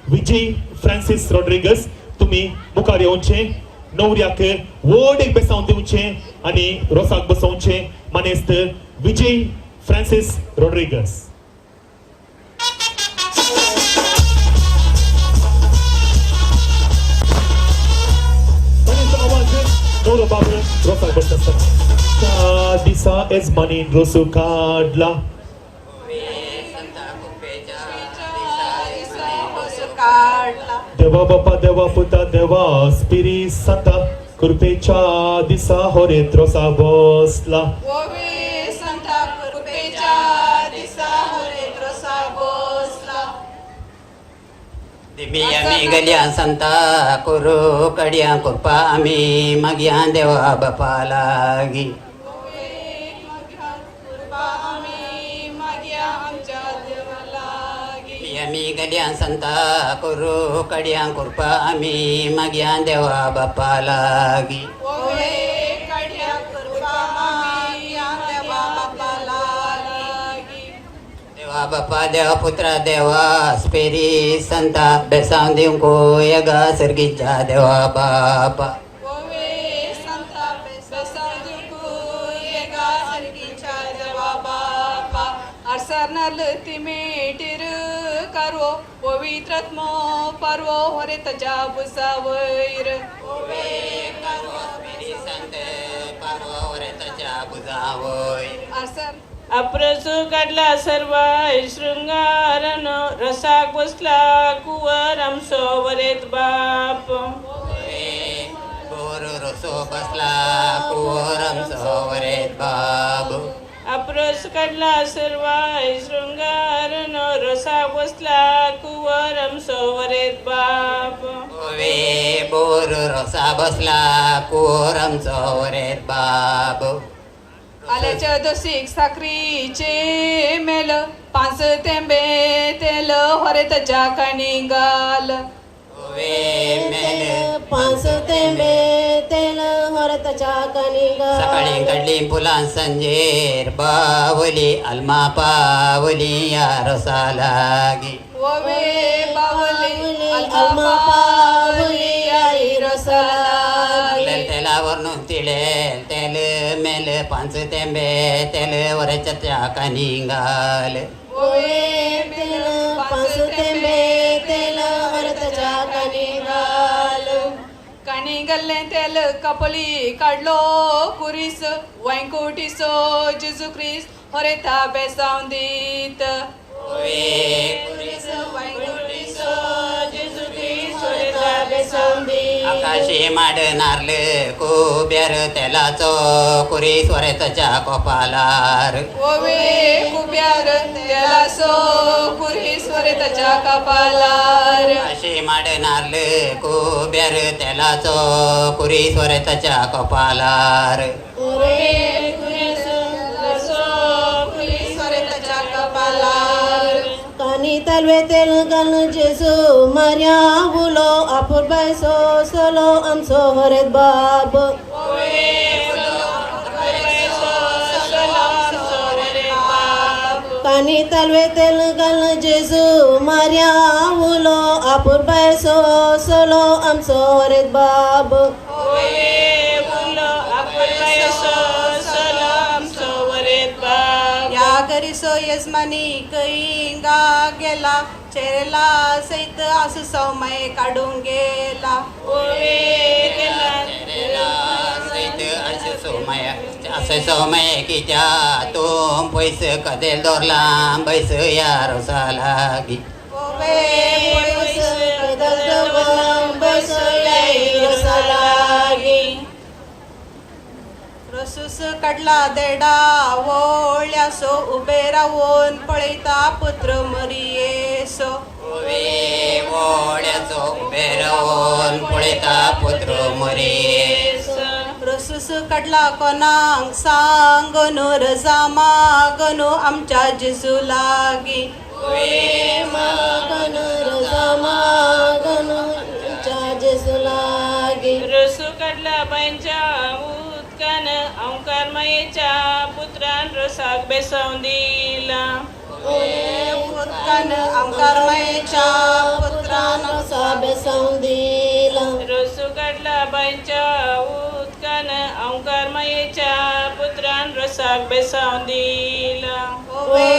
विजय फ्रांसीस रॉड्रिगस तुमी मुखार येवचें, न्हवऱ्याक व्हड एक बेसांव दिवचें आनी रोसाक बसोवचें. मानेस्त विजय फ्रांसीस रॉड्रिगस. आवाज न्हवरो बाब रोसाक बसता आसतना दिसा येजमानीन रोसू काडला. देवा बापा देवा पुता देवा स्पिरी सांता कृपेच्या दिसा होरेत रोसा बसला. दिमी आमी गल्या संता करू कडया कृपा आमी मागया देवा बापा लागी. आमी गल्या संता करू कडया कृपा आमी मागया देवा बापा लागी. देवा बापा देवा पुत्रा देवा स्पेरी संता बेसांव दिवंक येगा सर्गीच्या देवा बापा. पवित्रात्मो पारवो होरे तजा बुजावैर. अप्रसू काडला सर्वाय शृंगारन रसाक बसला कुंवर आमचो वरेत बाप. बोर रसो बसला कुंवर आमचो वरेत बाब. अप्रस काडला सर्वाय शृंगारन रसाक बसला कुंवर आमचो वरेत बाप. वे बोर रसा बसला कुंवर आमचो वरेत बाब. आल्याच्या दोशीक साकरीचे मेल 5 थेंबे तेल होरे तजा काणी घाल. वे मेल 5 थेंबे तेल होरताच्या कानिंगा. सकाळी काडली फुलां सांजेर बावली आल्मा पावली या रोसा लागी. ओवे बावली अल्मा पावली आई रसालागी. तेलावर तिळेल तेल मेल पांच तेंबे तेल वरच्या कानिंगाल. ओवे तेल पांच तेंबे तेल होरताच्या कानिंगाल. काणी गल्लें तेल कपली काडलो कुरीस वैंकुटिसो जेजू क्रिस्त होरेता बेसांव दीत. ओवे कुरीस वैंकुटिसो जेजू क्रिस्त होरेता बेसांव दीत. आकाशी माड नारल कुब्यार तेलाचो कुरीस वरेताच्या कोपालार. ओवे कुब्यार तेलासो कुरीस होरेताच्या कपालार. आकाशी माड नारल कुब्यार तेलाचो कुरीस वरेताच्या कपालार. ओवे कुरीस तेलासो कुरीस होरेताच्या कपालार. कानी तलवे तेल घाल जेजू मार्या उलो आपुरबायसो सोलो आमचो हरेत बाब. कानी तलवे तेल घाल जेजू मार्या उलो आपुरबायसो सोलो आमचो हरेत बाब. या घरीसो यजमानी कईंगा गेला चेरेला सैत आसू सौमय काडून गेला. अशें सोमय कित्या तूं पयस कदेल दवरला बैस या रोसा लागी. ओवे पयस कदेल दवरलां बसया रोसा लागी. रसूस काडला देडा वोळ्यासो उबे रावून पळयता पुत्र मरियेसो. ओवे वोड्याचो उबे रावन पळयता पुत्र मरे. रसूस काडला कोणाक सांगनू रजा मागनू आमच्या जेजू लागी. मागन रजा मागन आमच्या जेजू लागी. रसू काडला बांयच्या उदकान ओंकार मायेच्या पुत्रान रोसाक बेसावन दिला. उदकान आमकार मायेच्या पुत्रान रोसा बेसांव दिला. रसू काडला बांयच्या उदकान ओंकार मायेच्या पुत्रान रोसाक बेसावन दिला. ओवे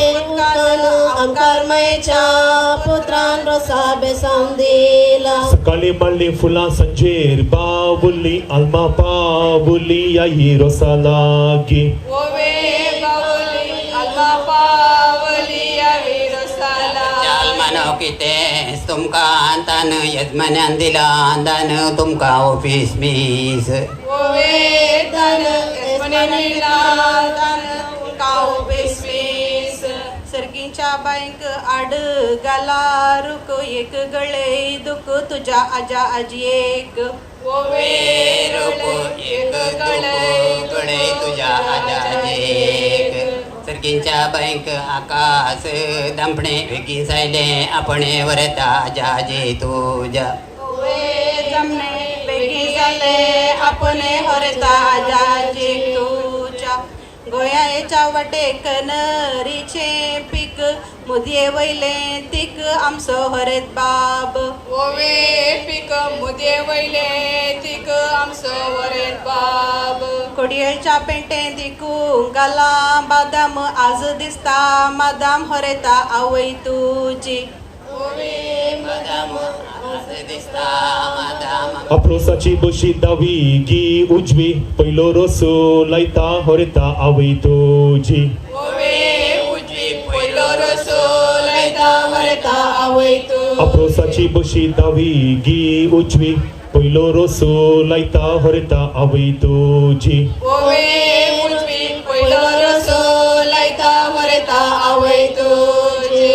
उदकान आमकार मायेच्या पुत्रान रोसा बेसांव दिला. सकाळी माळली फुलां सांजेर बावली आल्मा पावली आई रोसा लागी. ओवे बावली अल्मा पावली आई रसाला. चाल मानव कितें तुमकां दान यजमान्यान दिला दान तुमकां ऑफीस मीस. ओवे धन यजमानीला धन काव बेसवीस सर्गीच्या बांयक आड गाला रुक एक गळे दुख तुझ्या आजा आजयेक. ओवे रोप एक दुख गळे तुझ्या आजाजेक. सर्गींच्या बँक आकाश दांपणे बेगीन सायले आपणे वरता आजाजे तुझ्या. ओवे जमणे बेगीन जाले आपणे हरता आजाजेक तुझ्या. गोंयाच्या वाटेक नरीचें पीक मुदये वयलें तीक आमचो हरेत बाब. ओवे पीक मुदये वयलें तीक आमचो वरेत बाब. कोडयेच्या पेंटें दिकूंक घालां बादाम आज दिसता मादाम हरेता आवय तुजी. ओवे मादाम आज दिसता मादाम. अप्रोसाची बशी दावी गी उजवी पयलो रोसो लायता होरेता आवय तुजी. ओवे उजवी पयलो रसो लायता वरेता आवय तू. अप्रोसाची बशी दावी गी उजवी पयलो रोसो लायता होरेता आवय तुजी. ओवे उजवी पयलो रसो लायता वरेता आवय तुजी.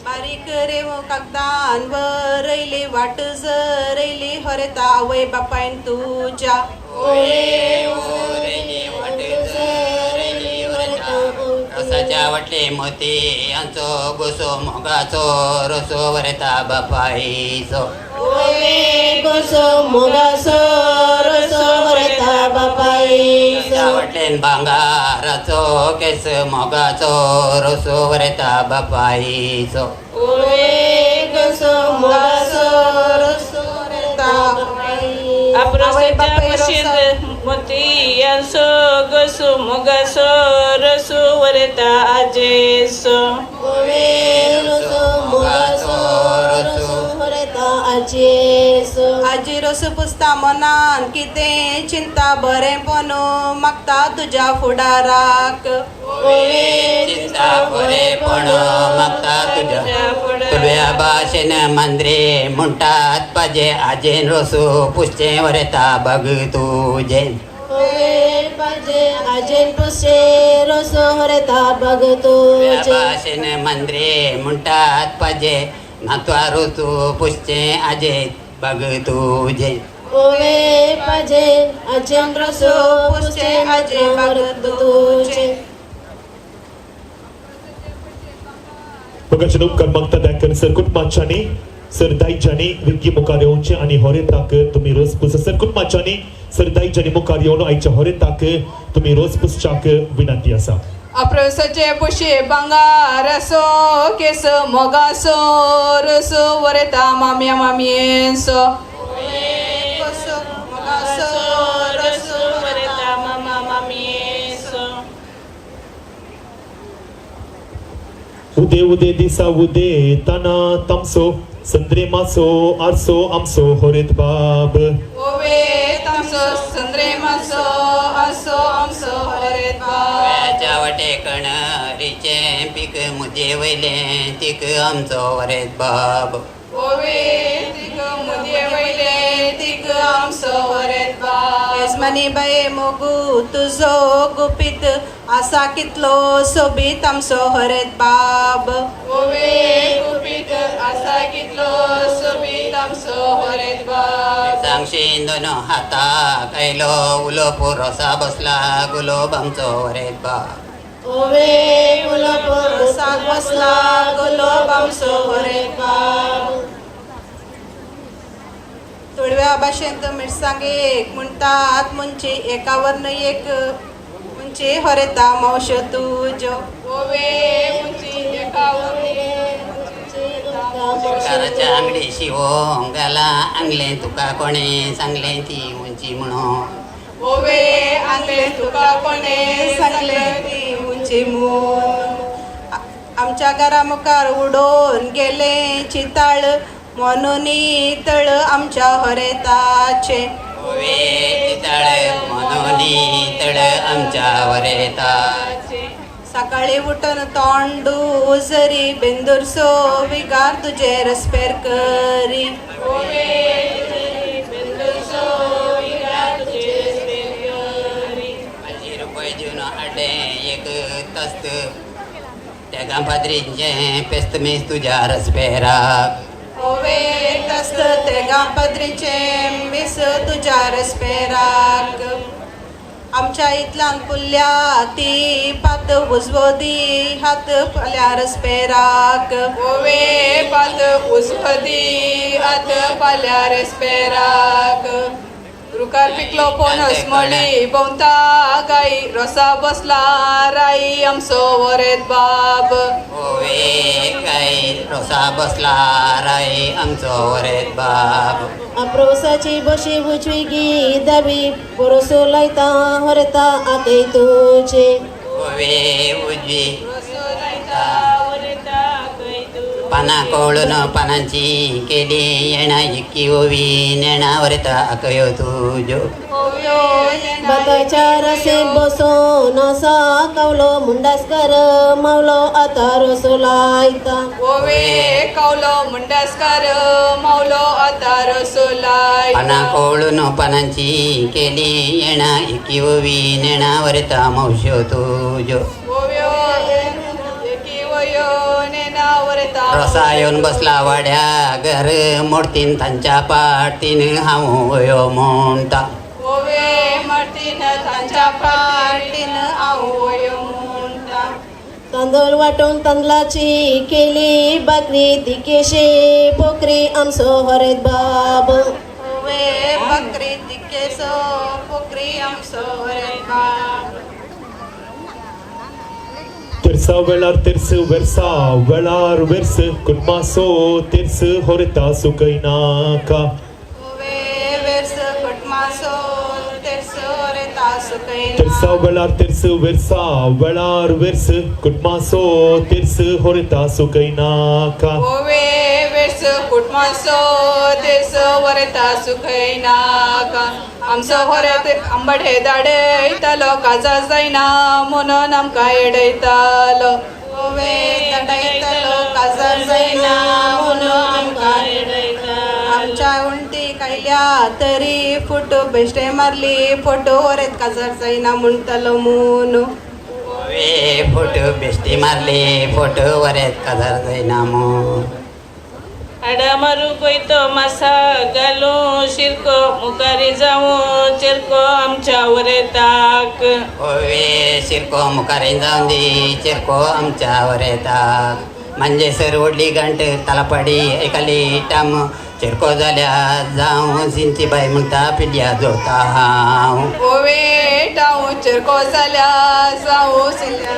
बारीक रेव कागदान बरयली वाट जरयली हरेता आवय बापायन तुज्या. ओरे वाट जरयली वरता. रोसाच्या वटले मोती यांचो गोसो मोगाचो रोसो वरेता बापायचो. ओवे गोसो मोगासो रसो वरता बापायचो. वटलेन भांगाराचो केस मोगाचो रोसो वरेता बापायचो. ओवे गोसो मोगासो रसो वरता बापायचो. आपरोसाच्या बशीत मोती यांचो गोसू मोगासो रसू वरेता आजेसो. ओवे रसो मोगासो रसो वरता आजेसो. आजी रोस पुसता मनान कितें चिंता बरेंपण मागता तुज्या फुडाराक. ओवे चिंता बरेपण मागता तुज्या तुळव्या भाशेन मांद्रे म्हणटात पाजे आजेन रोसो पुसचें वरेता बाग तुजें. ओवे पाजे आजेन पुसे रसो वरता बाग तुळव्या तुजे. भाशेन मांद्रे म्हणटात पाजे नातवा रोसो पुसचें आजे बाग तुजें. ओवे पाजे आजेन रसो पुसचे आजे बाग तुजे. भगवान उपकार मागता देखून सर कुटुंबाच्यांनी सर दायज्यांनी विकी मुखार येवचें आनी होरेताक तुमी रोस पुसा. सर कुटुंबाच्यांनी सर दायज्यांनी मुखार येवन आयच्या होरेताक तुमी रोस पुसच्याक विनंती आसा. अप्रोसाचे पुशे भांगारासो केस मोगासो रसो वरेता मामया मामयेसो. गोसो मोगासो रसू वरेता मामा मामयेसो. उदे उदे दिसा उदे ताना तामसो संद्रे मासो आरसो आमसो होरेत बाब. ओवे तामसो संद्रे मासो आसो आमसो हरेत बाब. वयाच्या वटे कणरीचें पीक मुदये वयलें तीक आमचो वरेत बाब. ओवे तीक मुदये वयलें तीक आमसो हरेत बाब. येजमानी बाये मोगू तुजो गुपीत आसा कितलो सोबीत आमचो हरेत बाब. ओवे गुपीत आसा कितलो सोबीत आमसो हरेत बाब. सांगशीन दोन हाताक आयलो उलो रोसा बसला गुलोब आमचो वरेत बाब. ओवे उलोप रोसाक बसला गुलोब आमचो हरेत बाब. तुळव्या भाशेंत मिरसांगेक म्हणटात मुंची एकावर एक मुंची हरेता मावश्यो तुज्यो. ओवे उंची एकावर काराच्या आंगडी शिवोंक घाला आंगलें तुका कोणें सांगलें ती उंची म्हणून. ओवे आंगले तुका कोणे सांगलें ती उंची म्हूण. आमच्या घरा मुखार उडोवन गेलें चिताळ म्हणून तळ आमच्या हरेताचें. ओवे चितळ म्हणून तळ आमच्या वरेता. सकाळी उठून तोंड जरी बेंदुरसो विगार तुजे रस्पेर करी. पांचशी रुपये दिवन हाडलें एक तस्त तेगां पाद्रींचें पेस्त मेज तुज्या रस्पेराक. ओवे तस्त तेगां पदरीचें मिस तुज्या रस्पेराक. आमच्या इतल्यान पुल्या ती पात उजवो दी हात पाल्या रस्पेराक. ओवे पात उस्पदी आत पाल्या रेस्पेराक. रुखार पिकलो पणस मळी भोंवता गाई रोसा बसला राई आमसो वरेत बाब. ओवे गाय रोसा बसला राय आमचो वरेत बाब. अप्रोसाची बशी उजवी गी दावी बरोसो लायता हरता आते तुझे. ओवे उजवी रसू लायता वरेता आकय तुजे. पानां कवळून पानांची केली येणा इक्की ओवी नेणा वरेता आकयो तुज्यो. ओव्यो बाताच्या रसे बसोन असा कावलो मुंडासकर मावलो आता रसो लायता. ओवे कावलो मुंडासकार मावलो आता रसो पानां लायता. कवळून पानांची केली येणा इक्की ओवी नेणा वरेता मावश्यो तुज्यो. ओव्यो एकी वयो नेना वरेता. रोसा येवन बसला वाड्या घर मोडतीन तांच्या पाटीन हांव वयो म्हणटा. ओवे मार्टीन तांच्या पाटीन हांव वयो म्हणटा. तांदूळ वांटून तांदळाची केली भाकरी, तिकेशी पोकरी आमचो हरेत बाब. ओवे बकरी तिकेसो पोकरी आमचो हरेत बाब. तेरसा वेळार तेरस वेरसा वेळार वेरस कुटमासो तेरस होरेता सुकयनाका. ओवे वेर्स कुटमासो तेरस वरेता सुकयना. तेरसा वेळार तेरस वेरसा वेळार वेरस कुटमासो तेरस होरेता सुकयनाका. ओवे वेर्स कुटमासो तेरस वरेता सुखयनाका. आमचो होरेत आंबडे दाडयतालो, काजार जायना म्हणून आमकां येडयतालो. ओवे दडयतलो काजार जायना म्हणून आमकां. आमच्या उंटी कायल्या तरी फोटो बेश्टे मारली, फोटो वरेत काजार जायना म्हणटलो म्हूण. ओवे फोटो बेश्टी मारली, फोटो वरेत काजार जायना म्हूण. आडामारू कोयतो मासा घालूं शिरको, मुखारी जावूं चिरको आमच्या वरेताक. ओवे शिरको मुखार जावन दी चिरको आमच्या वरेताक. म्हणजे सर व्हडली घांट तालापाडी एकाली टाम चिरको जाल्या जावं सिंची बाय म्हणटा पिड्या जोता हांव. ओवे टाऊ चिरको जाल्या जावं सिंती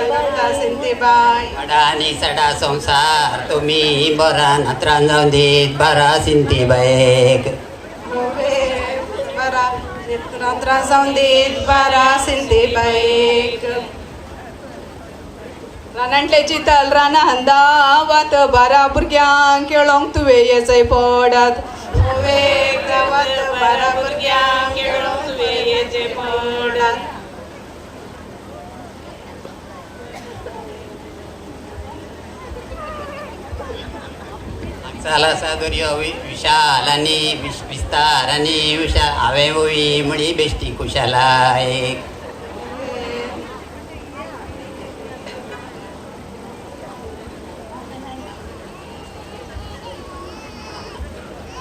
सिंतीबाय. अडा आनी सडा संवसार तुमी बरा नात्रान जावन दीत बारा सिंती बायक. ओवे बारा त्रास जावन दीत बारा सिंतीबायक. रानांतले चितल रानान दावात, बारा भुरग्यांक खेळोंक तुवें येचय पडात. ओवे गावात बारा भुरग्यांक खेळोंक तुवें येचे पडात. चाल आसा दर्यो विशाल आनी विस्तार आनी विशाल हांवें ओवी म्हळी बेश्टी खुशालाय.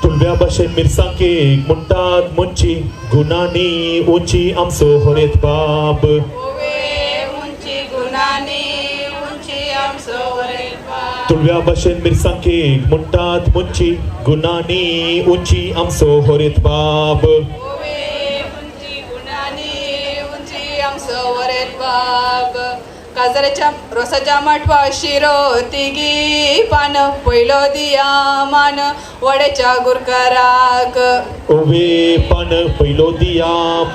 तुलव्या भाशेन मिरसांकेक म्हणटात मुंची, गुणांनी उंची आमचो होरेत बाब. ओवे उंची गुणांनी उंची आमचो वरेत बाब. तुळव्या भाशेन मिरसांकेक म्हणटात मुंची, गुणांनी उंची आमचो होरेत बाब. ओवे उंची गुणांनी उंची आमचो वरेत बाब. काजराच्या रोसाच्या माटवा शिरो तिगी पान, पयलो दिया मान वड्याच्या गुरकाराक. ओवे पान पयलो दिया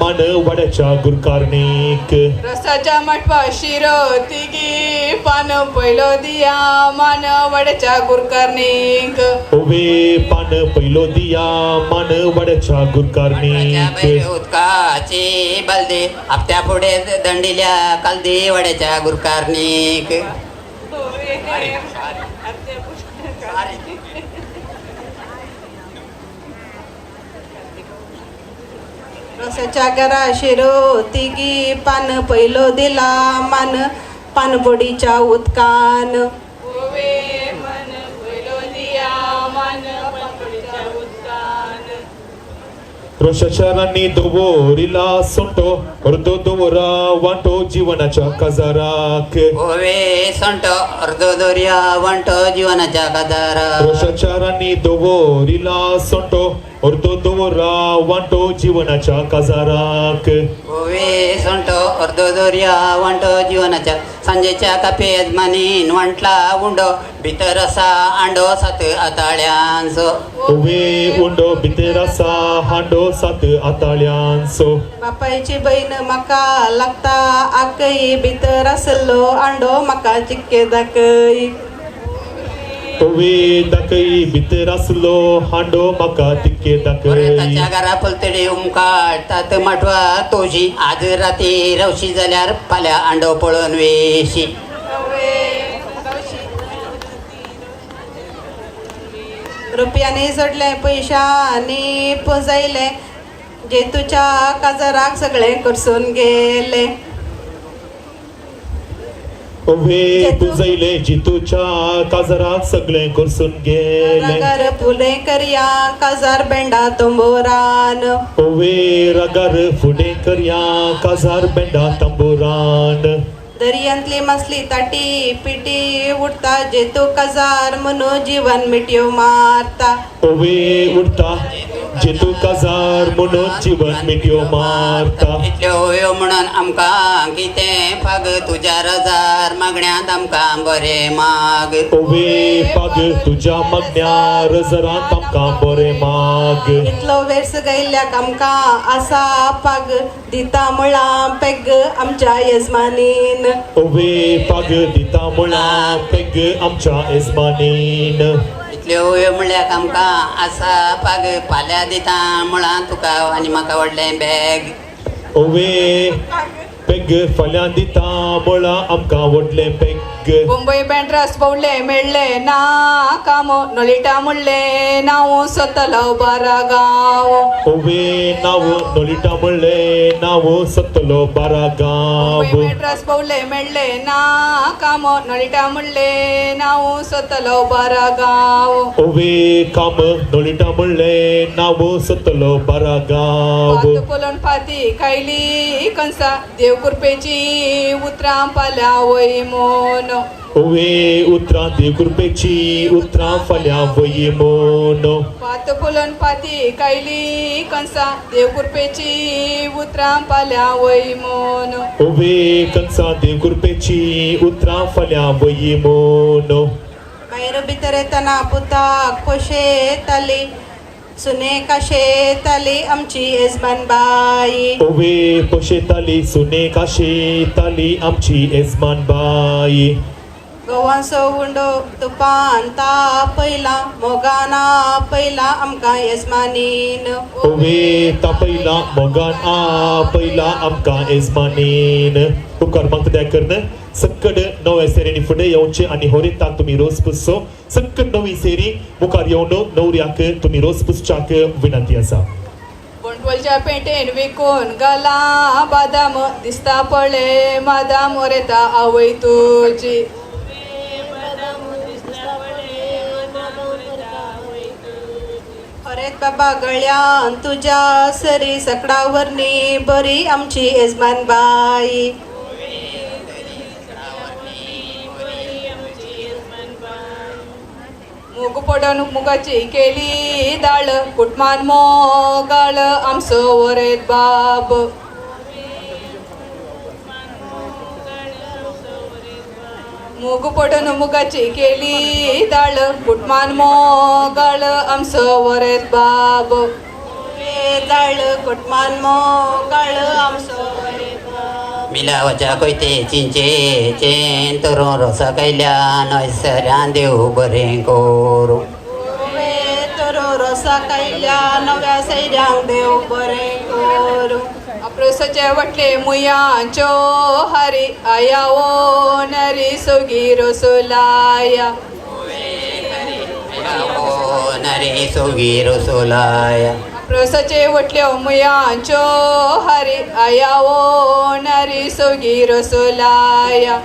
मान वड्याच्या गुरकारणीक. रसाच्या माटवा शिरो तिगी पान, पयलो दिया मान वड्याच्या गुरकारणीक. ओवे पान पयलो दिया मान वड्याच्या गुरकारणीक. उदकाची बालदी हप्त्या फुडें दंडिल्या कालदी वड्याच्या गुरकारणीक. रोसाच्या घरा शिरो तिगी पान, पयलो दिला मान पानबोडीच्या उदकान. ओवे मन पयलो दिया मान पानपडीच्या उदकान. रोशाच्या रांनी दवरिला सोंटो, अर्दो दवरा वांटो जिवनाच्या काजाराक. ओवे सोंटो अर्दो दर्या वांटो जिवनाच्या काजाराक. रोशाच्या रांनी दवरिला सोंटो, अर्दो दवरा वांटो जिवनाच्या काजाराक. ओवे सोंटो अर्दो दर्या वांटो जिवनाच्या. सांजेच्या कापे येजमानीन वांटला उंडो, भितर आसा आंडो सात आताळ्यांचो. ओवे उंडो भितर आसा हांडो सात आताळ्यांचो. बापायची बहीण म्हाका लागता आकय, भितर आसलो आंडो म्हाका चिक्के दाखय. ओवे दाखय भितर आसलो हांडो म्हाका तिक्के दाखय. ताच्या घरा पलतडी उमकाळतात माटवा तोशी, आज राती रवशी जाल्यार फाल्यां आंडो पळोवन वेशी. रुपयांनी जोडले पयशांनी पुंजयले, जेतूच्या काजाराक सगळें करसून गेले. ओवे पुंजयले जितूच्या काजाराक सगळें करसून गेले. रागार फुडें करया काजार बेंडा तंबोरान. ओवे रागार फुडें करया काजार बेंडा तंबोरान. दर्यांतली मासली ताटी पिटी उडता जेतू काजार म्हणून जीवन मिटयो मारता. ओवे उडता जेतू काजार म्हणून जीवन मिटयो मारता. इतल्यो होयो म्हणून आमकां कितें फाग तुज्या रजार मागण्यांत आमकां बरें माग. ओवे पाग तुज्या मागण्या रजरांत आमकां बरें माग. इतलो वेर्स गयल्ल्याक आमकां आसा पाग दिता मुळां पेग आमच्या येजमानीन. ओवे पाग दिता मुळां पेग आमच्या येजमानीन. इतल्यो होयो म्हणल्यार आमकां आसा पाग फाल्यां दिता मुळां तुका आनी म्हाका व्हडलें बॅग. ओवे पेग फाल्यां दिता मुळां आमकां व्हडलें पेग. मुंबय बँड्रास भोवले मेळ्ळे ना काम नोलिटा म्हणले नांव सतलो बारा गांव. ओवे नांव नोलिटा म्हणलें नांव सतलो बारा गांव. मुंबय बँड्रास भोवले मेळ्ळे ना काम नोलिटा म्हणले नांव सतलो बारा गांव. ओवे काम नोलिटा म्हणलें नांव सतलो बारा गांव. पात पलोवन फाती खायली कंसा देव कृपेची उतरां पाल्या वय मोन. ओवे उतरां देव कृपेची उतरां फाल्यां वय मोन. पात फुलन फाती खायली कंसा देव कृपेची उतरां पाल्या वय मोन. ओवे कंसा देव कृपेची उतरां फाल्यां वय मोन. भायर भितर येतना पुताक पोशेताली सुने काशेताली आमची येजमान बाई. ओवे पोशेताली सुने काशेताली आमची येजमान बाई. गोवांचो उंडो तुपान तापयला मोगान आपयला आमकां येजमानीन. ओवे तापयला मोगान आपयला आमकां येजमानीन. उपकार मागता दया करून सक्कड नव्या सेरीनी फुडें येवचें आनी होरेताक तुमी रोस पुसचो. सक्कड नवी सेरी मुखार येवन नवऱ्याक तुमी रोस पुसच्याक विनंती आसा. बंटवलच्या पेंटेन विकून घाला बादाम दिसता पळे मादाम ओरेता आवय तुजी. हरेत बाबा गळ्यान तुज्या सरी सकडा वरनी बरी आमची येजमान बाई. मूग पडून मुगाची केली दाळ कुटमान मोगाळ आमचो वरेत बाब. मूग पडून मुगाची केली दाळ कुटमान मोगाळ आमचो वरेत बाब. दाळ कुटमान मोगाळ आमचो वरेत बाब. मिलावाच्या कोयते चिंचे चेन तरुण रोसा कैल्या नयसऱ्यान देव बरें करूं. तरो रोसा कैल्या नव्या सैऱ्यांक देव बरें करूं. अप्रोसाचे वटले मुयांच्यो हरी आया ओ नरी सोगी रोसोलाया. ओ नरी सोगी रोसोलाया. अप्रोसाचे वटल्यो मुयांच्यो हरी आया ओ नरी सोगी रोसोलाया.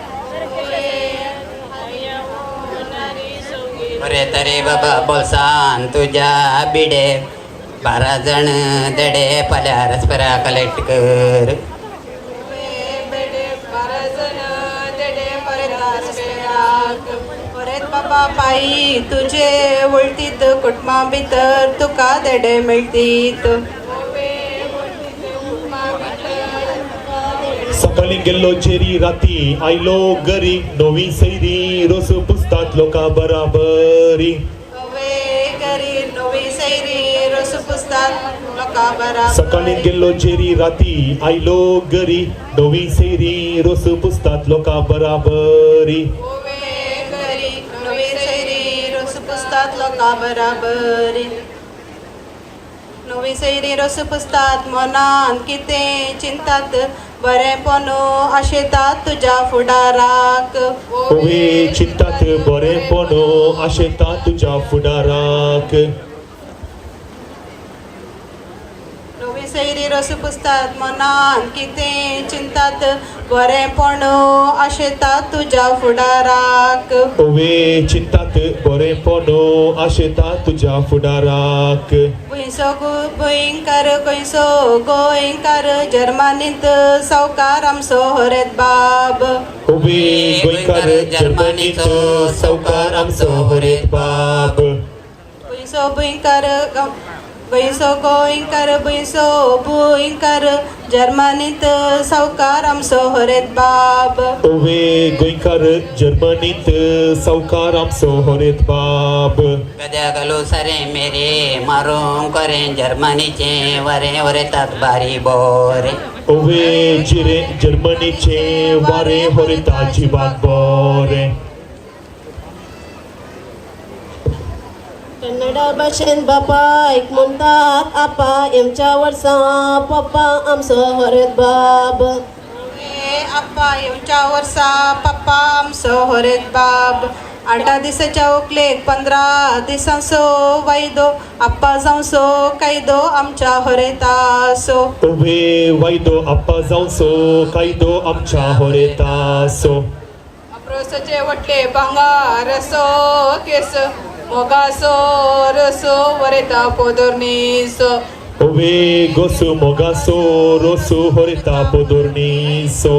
बरे तरे बाबा बोलसान तुज्या बिडे 12 जण दडे फाल्यां रसपरा कलेक्ट कर. परत बाबा पायी तुझे वळतीत कुटुंबा भितर तुका देडे मेळतीत. सकाळी गेल्लो चेरी राती आयलो घरी नवी सैरी रोस पुसतात लोकां बराबरी. घरी नवी सैरी रोस पुसतात लोकां बराबर. सकाळी गेल्लो चेरी राती आयलो घरी नवी सैरी रोस पुसतात लोकां बराबरी. घरी नवी सैरी रोस पुसतात लोकां बराबरी. नवी सैरी रोस पुसतात मनान कितें चिंतात बरेंपण आशेतात तुज्या फुडाराक. ओवे चिंतात बरेंपण आशेतात तुज्या फुडाराक. नवी सैरी रोस पुसतात मनान कितें चिंतात बरेंपण आशेता तुज्या फुडाराक. ओवे चिंतात बरेंपण आशेता तुज्या फुडाराक. गोंयचो गोंयकार गोंयचो गोंयकार जर्मनींत सावकार आमचो होरेत बाब. ओवे गोंयकार जर्मनींत सावकार आमचो होरेत बाब. गोंयचो गोंयकार गोंयचो गोंयकार गोंयचो गोंयकार जर्मनींत सावकार आमचो होरेत बाब. ओवे गोंयकार जर्मनींत सावकार आमचो होरेत बाब. गद्या घालू सारे मेरे मारूंक करें जर्मनीचे वारें वरेतात बारी बोरे. ओवे जिरे जर्मनीचे वारें होरेता जिवाक बोरें. कन्नडा भाशेन बापायक म्हणटात आपा येमच्या वर्सा पप्पा आमचो होरेत बाब. आप्पा येवच्या वर्सा पप्पा आमचो होरेत बाब. 8 दिसाच्या ओकलेक 15 दिसांचो वायदो आप्पा जावचो कायदो आमच्या होरेतासो. ओवे वायदो आप्पा जावचो कायदो आमच्या होरेतासो. अप्रोसाचे वटले भांगारसो केस मोगासो रसो वरेता पोदोर्नीसो. ओवे गोसू मोगासो रोसू होरेता पोदोर्नीसो.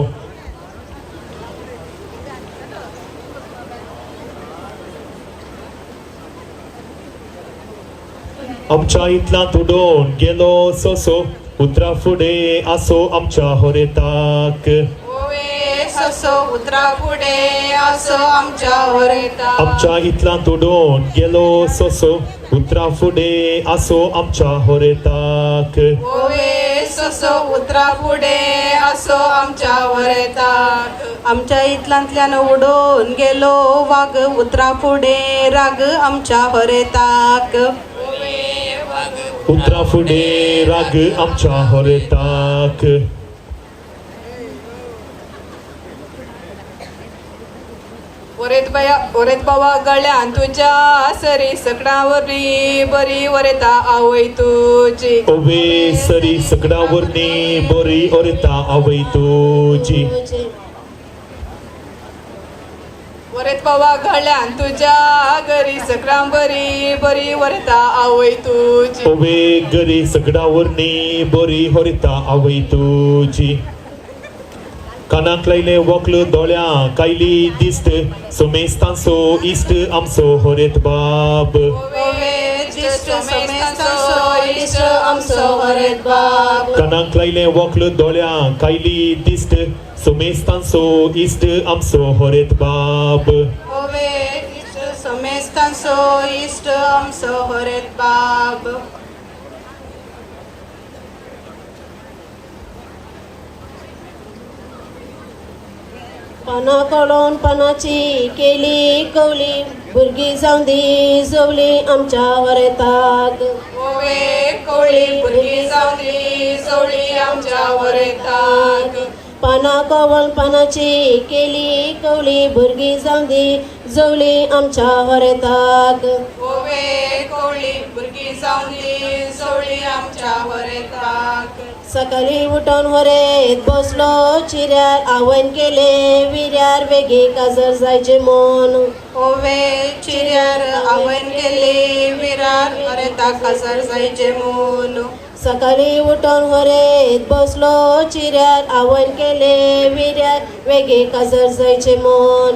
आमच्या इतलांत उडोवन गेलो सोसो उतरा फुडें आसो आमच्या होरेताक. ओवे सोसो उतरा फुडें आसो आमच्या होरेताक. आमच्या इतलांत उडोवन गेलो सोसो उतरा फुडें आसो आमच्या होरेताक. ओवे सोसो उतरा फुडें आसो आमच्या होरेताक. आमच्या इतलांतल्यान उडोवन गेलो वाग उतरा फुडें राग आमच्या होरेताक. उतरा फुडें राग आमच्या होरेताक. वरेत बाया वरेत बाबा गळ्यान तुज्या सरी सकडां वरवीं बरी वरेता आवय तुजी. ओवे सरी सकडां वरवीं बरी वरेता आवय तुजी. वरेत बाबा गळ्यान तुज्या गरी सकडां बरी बरी वरेता आवय तुजी. ओवे गरी सकडां वरवीं बरी वरेता आवय तुजी. कानाक लायलें वक्ल दोळ्यां कायली दिस्त सोमेस्तांचो इश्ट आमचो होरेत बाब. कानाक लायलें वक्ल दोळ्यां कायली दिस्त सोमेस्तांचो इश्ट आमचो होरेत बाब. सोमेस्तांचो इश्ट आमचो होरेत बाब. पानां कडोवन पानाची केली कवली भुरगीं जावं दी जोवली आमच्या होरेताक. ओवे कोळी भुरगीं जावं दी जोवली आमच्या होरेताक. पानां कवळ पानाची केली कवली भुरगीं जावं दी जोवली आमच्या होरेताक. ओवे कोळी भुरगीं जावं दी जोवली आमच्या होरेताक. सकाळीं उठोन होरेत बसलो चिऱ्यार आवयन केले विऱ्यार बेगीन काजर जायचें म्हूण. ओवे चिऱ्यार आवयन केले विरार होरेताक काजार जायचें म्हूण. सकाळीं उठोन होरेत बसलो चिऱ्यार आवयन केले विऱ्यार बेगीन काजर जायचें म्हूण.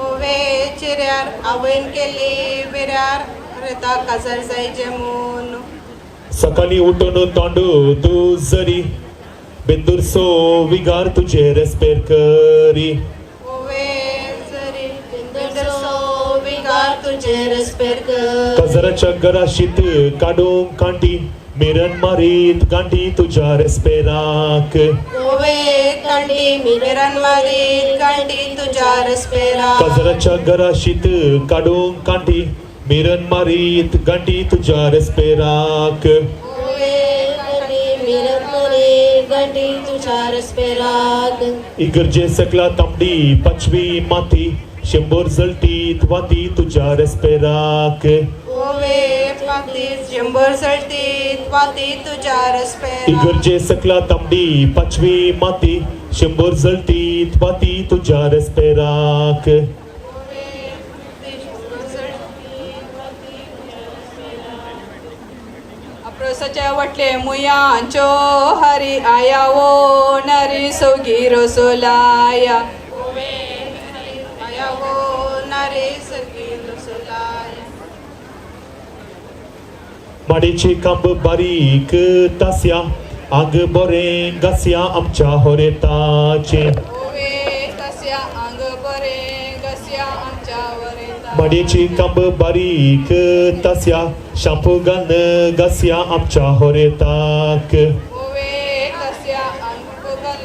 ओवे चिऱ्यार आवयन केले विऱ्यार होरेताक काजार जायचें म्हूण. सकाळीं उठून तोंड तूं जरी बेंदूरसो विगार तुजे रेस्पेर करी. ओवे जरी बेंदूरसो विगार तुजे रेस्पेर कर. काजराच्या घराशीत काडूंक कांटी मिरन मारीत गांठी तुज्या रेस्पेराक. ओवे कांटी मिरन मारीत गांठी तुज्या रेस्पेराक. काजराच्या घराशीत काडूंक कांटी मिरन मारीत गांठी तुज्या रेस्पेराक. ओवे कांटी मिरन मारीत गांठी तुज्या रेस्पेराक. इगर्जे सकला तांबडी पाचवी माती शंबर जळटीत वाती तुज्या रेस्पेराक. ओवे पाती शंबर सळतीत वाती तुझ्या रस्पेरा. इगर्जे सकला तांबडी पाचवी माती, शंबर जळटीत वाती तुज्या रेस्पेराक. अप्रोसाच्या वाटले मुयांचो हरी आया वो नरी सोगी रसोलाया. आया वो नरी सोगी रसोलाया. माडीची कांब बारीक तास्या, आंग बरें गासया आमच्या होरेताचें. ओवे तस्या आंग बरें गस्या आमच्या वरेता. माडयेची कांब बारीक तास्या, शांपू घालून गासया आमच्या होरेताक. ओवे तस्या आंग घाल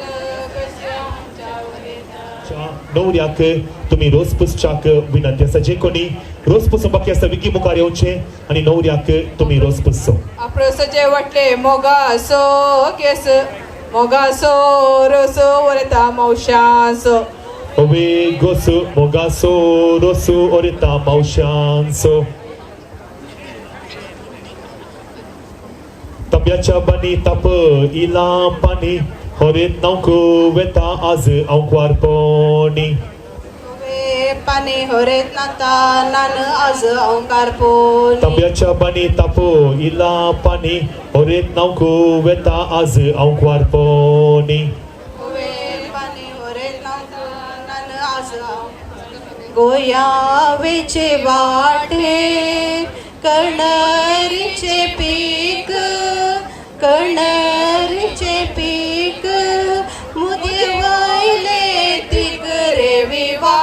गस्या आमच्या वरेता. न्हवऱ्याक तुमी रोज पुसच्याक विनंती आसा, जे कोणी रोज पुसूंक बाकी आसा विकी मुखार येवचें आनी न्हवऱ्याक तुमी रोज पुसचो. अप्रोसाचे वाटले मोगासो केस मोगासो रोसो वरेता मावशांसो. ओवे गोसू मोगासो रोसू ओरेता मावशांचो. तांब्याच्या बानी ताप इला पानी, होरेत नांवक वेता आज आंकवारपणी. ओवे पानी होरेत नाता नान आज ओंकार पोनी. तांब्याच्या बानी ताप इला पानी, होरेत नांवक वेता आज आंकवारपणी. ओवे पानी होरेत नाता नान आज. गोयावेचे वाटे कणरीचे पीक, कणरीचे पीक मुदे वयले तीक रे विवा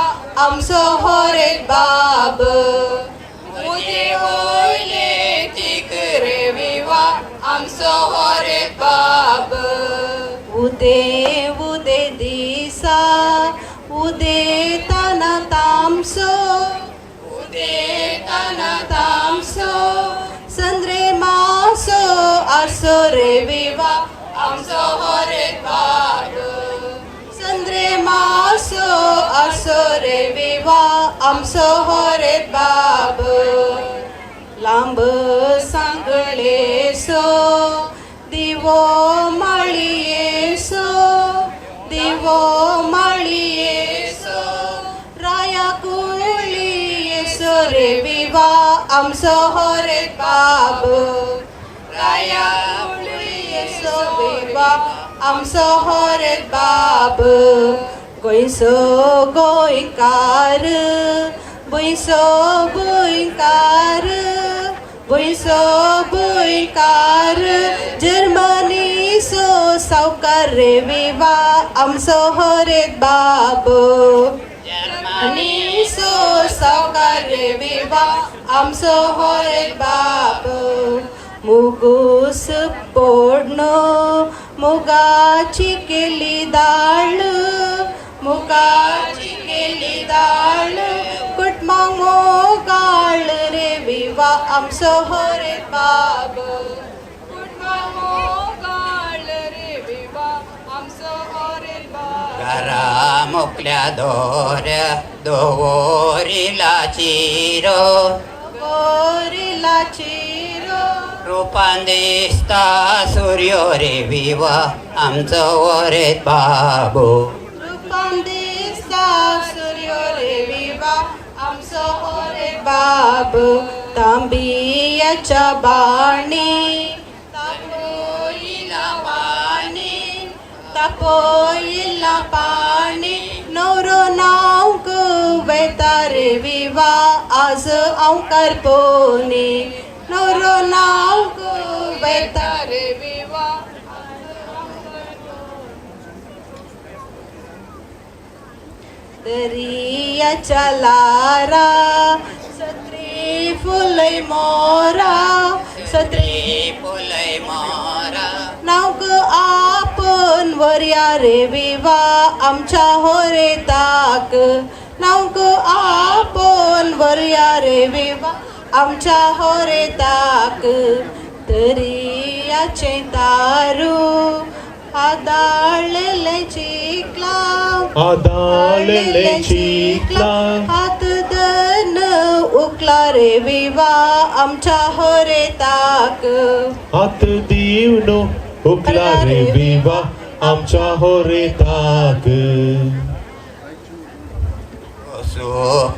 आमचो होरेत बाब. मुदे वयले तीक रे विवा आमचो होरेत बाब. उदे उदे दिसा उदेताना तामसो, उदेताना तामसो संद्रे मासो आसो रे विवा आमचो होरेत बाब. संद्रे मासो आसो रे विवा आमचो होरेत बाब. लांब सांगळेसो दिवो माळयेसो, दिवो माळयेसो राया कुळयेसो रे विवा आमचो होरेत बाब. राया कुळयेसो विवा आमचो होरेत बाब. गोंयचो गोंयकार भुंयसो भुंयकार, भुंयसो भुंयकार जर्मनीसो सावकार रे विवा आमचो होरेत बाब. जर्मनीसो सावकार रे विवा आमचो होरेत बाब. मुगूस पोडणो मुगाची केली दाळ, मुगाची केली दाळ कुटमांग मोगाळ रे विवा आमचो होरेत बाब. कुटमांग मोगाळ रे विवा आमचो होरेत बाब. घरा मोकल्या दोऱ्या दोवरिला चिरो, गोरीला चिरो रुपान दिसता सूर्यो रे विवा आमचो वरेत बाबू. रुपान दिसता सूर्यो रे विवा आमचो होरेत बाब. तांबियाच्या बाणी तापोयला पाणी, तापोयला पाणी नवरो नांवक वेता रे विवा आज ओंकार पोनी. नवरो नांवक वेता रे विवा. दरियाच्या लारा सत्री फुलय मोरा, सत्री फुलय मोरा नांवक आपण वरया रे विवा आमच्या होरेताक. नांवक आपण वरया रे विवा आमच्या होरेताक. दर्याचें तारू आदाळलेले चिखला आदाळलेले चिखला हात धन उकला रे विवा आमच्या होरेताक हात दिवन उकला रे विवा आमच्या होरेताक.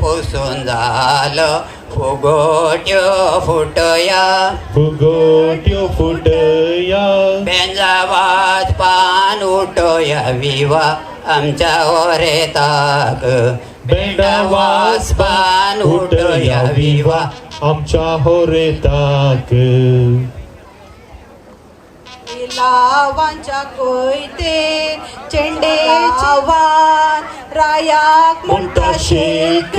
पुसून जालो फुगोट्यो फुटया फुगोट्यो फुटया बेंजा वाजपान उठोया विवा आमच्या होरेताक बेंडा वाजपान उठया विवा आमच्या होरेताक. लावांच्या कोयते चेंडे आव्हान रायाक म्हणटा शेक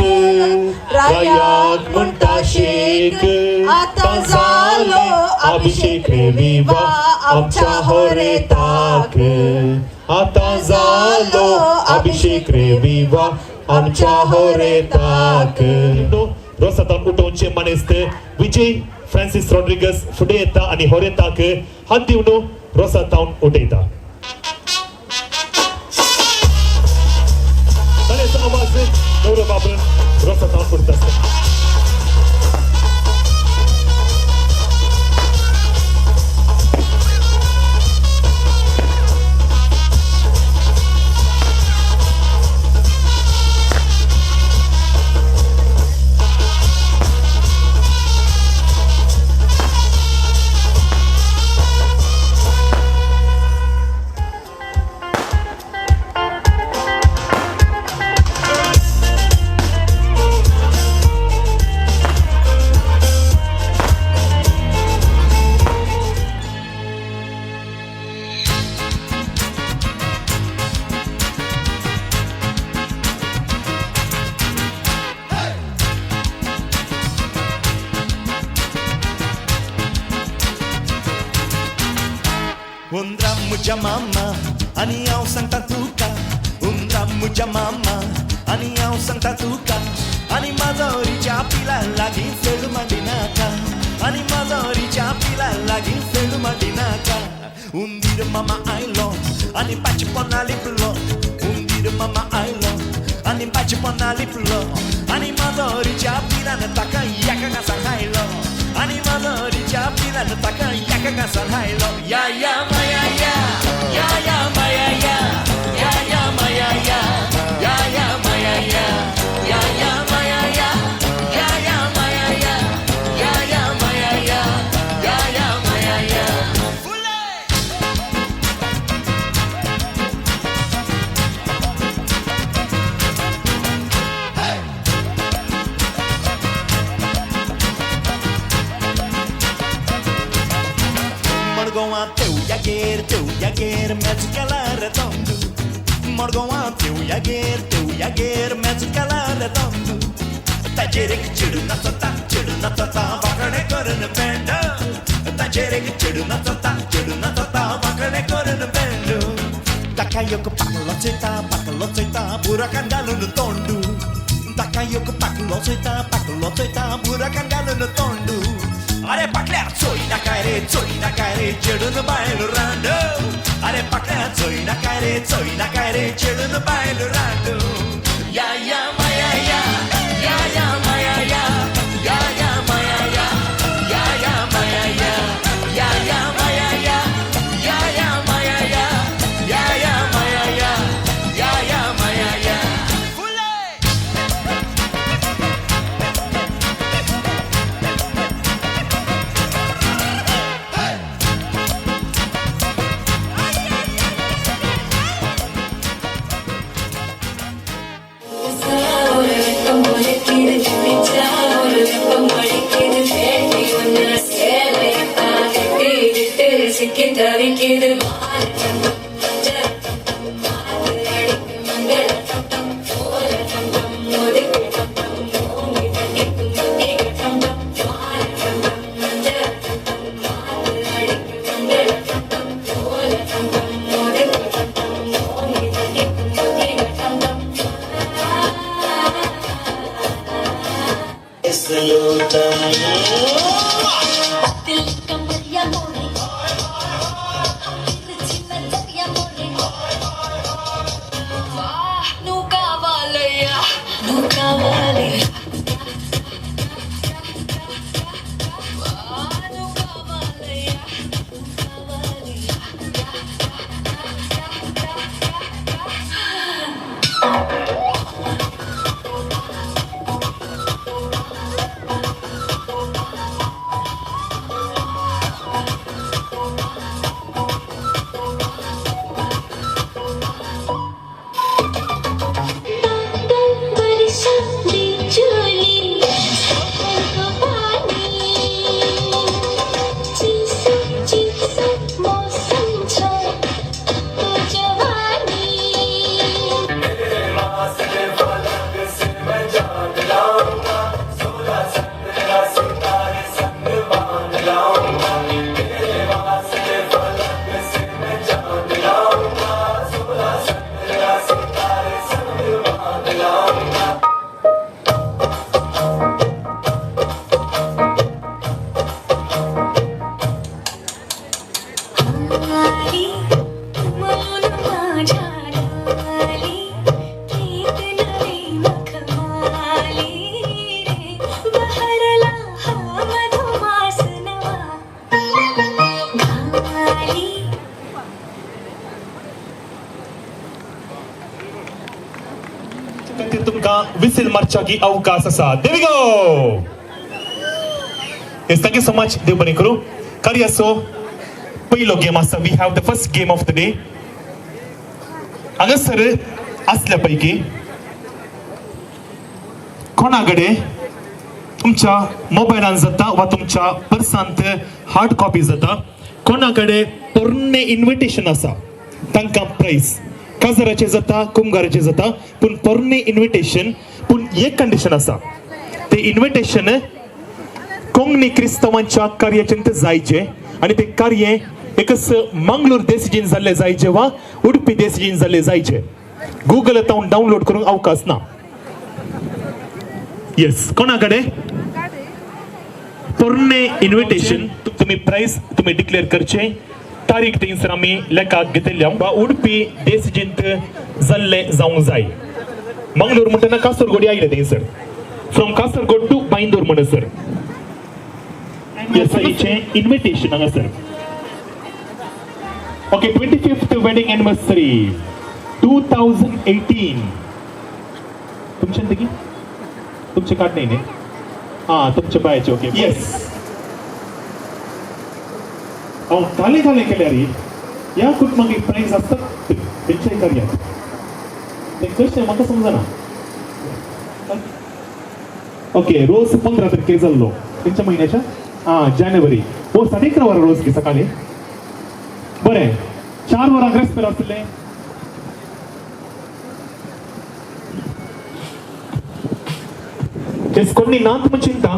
रायाक म्हणटा शेक आता जालो अभिषेक रे विवा आमच्या होरेताक. आता जालो अभिषेक रे विवा आमच्या होरेताक. रोसातान उठोवचे मानेस्त विजय फ्रांसीस रॉड्रिगस फुडें येता आनी होरेताक हात दिवन रोसातावन उठयता. ताणेचो आवाज गौरव बाब रोसातावन उठता आसतना. उंदरा म्हज्या मामा आनी हांव सांगता तुका उंदरा म्हज्या मामा आनी हांव सांगता तुका आनी माजोरीच्या पिला लागीं फेडू मांडिनाका आनी माजोरीच्या पिला लागीं फेडू मांडिनाका. उंदीर मामा आयलो आनी पाचपना लिपलो उंदीर मामा आयलो आनी पाचपना लिपलो आनी माजोरीच्या पिलान ताका एका घासान खायलो आनी माजोरीच्या पिलान ताका एका घासान खायलो. या या माया या या या माया या या या माया या या या माया या या या माया या या या माया या या या माया या या या माया या. मडगोवा तेवयागेर तेवयागेर मॅच केला रे तंदू मडगोवा तेवयागेर तेवयागेर मॅच केला रे तंदू ताचेर एक चेडू नाचता चेडू नाचता वांकणे करून बँड ताचेर एक चेडू नाचता चेडू नाचता वांकणे करून बँड ताका एक पाकलो चोयता पाकलो चोयता बुराकान घालून तोंडू ताका एक पाकलो चोयता पाकलो चोयता बुराकान घालून तोंडू. अरे पाकल्या चोय नाका रे चोय नाका रे चेडून बायल रांड अरे पाकल्या चोय नाका रे चोय नाका रे चेडून बायल रांड. या या माया या या या माया या या या माया या या या माया या या या माया या या या माया या या या माया या या या माया या. दिल कमरिया मोरे मारच्याक अवकाश आसा. There we go. Yes, thank you so much. देव बरें करूं. कार्याचो पयलो गेम आसा. We have the first game of the day. हांगासर आसल्या पैकी कोणा कडेन तुमच्या मोबायलान जाता वा तुमच्या पर्सांत हार्ड कॉपी जाता, कोणा कडेन पोरणे इन्विटेशन आसा तांकां प्रायज. काजाराचें जाता, कुमगाराचें जाता, पूण पोरणे इन्विटेशन. पूण एक कंडिशन आसा, ते इन्विटेशन कोंकणी क्रिस्तांवांच्या कार्याचें जायचें आनी ते कार्य एकच मंगळूर देसजीन जाल्ले जायचे वा उडपी देसजीन जाल्ले जायचे. गुगल तावन डावनलोड करूंक अवकाश ना. येस, कोणा कडेन पोरणे इन्विटेशन, तुमी प्रायज तुमी डिक्लेअर करचे. तारीख थंयसर आमी लेखाक घेतिल्ल्या वा उडपी देसजींत जाल्ले जावंक जाय. मंगळूर म्हणटना कासरगोडी आयले थंयसर, फ्रॉम कासरगोड टू बांयदूर म्हणसर. येस, इन्विटेशन हांगासर. Okay, 25th wedding anniversary 2018. तुमचे की तुमचे कार्ड नाही न्ही? हां, तुमचे बायचे. ओके, येस. हांव घाले घाले केल्यार ह्या कुटुंबाक एक प्रायज आसता तेंच्या कार्यात. तें कशें म्हाका समजना. ओके, रोज 15 तारखेर जाल्लो तेंच्या म्हयन्याच्या, आं, जानेवारी. ओ, 11:30 वरां रोज की सकाळी. बरें, 4 वरांक रेस्पेर आसलें. तेच कोणी नात म्हण चिंता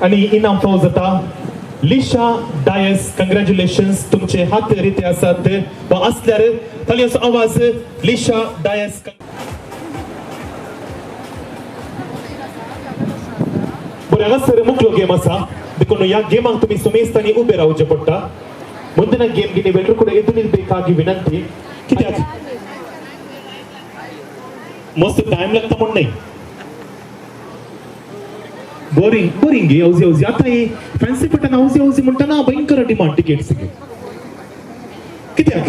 आनी इनाम फावो जाता. लिशा डायस, कंग्रॅच्युलेशन्स. तुमचे हात रिते आसात वा आसल्यार तालयांचो आवाज. लिशा डायस. बरें, हांगासर मुखलो गेम आसा, देखून ह्या गेमाक तुमी सुमेस्तांनी उबे रावचें पडटा. ಮುಂದಿನ ಗೇಮ್ಗೆ ನೀವೆಲ್ಲರೂ ಕೂಡ ಎದ್ದು ನಿಲ್ಬೇಕಾಗಿ ವಿನಂತಿ. कित्याक मस्त टायम लागता म्हण न्हय. बोरिंग बोरिंग गे हौजी हौजी. आतां ही फॅन्सी पट्टान हौजी हौजी म्हणटना भयंकर डिमांड टिकेट्स. कित्याक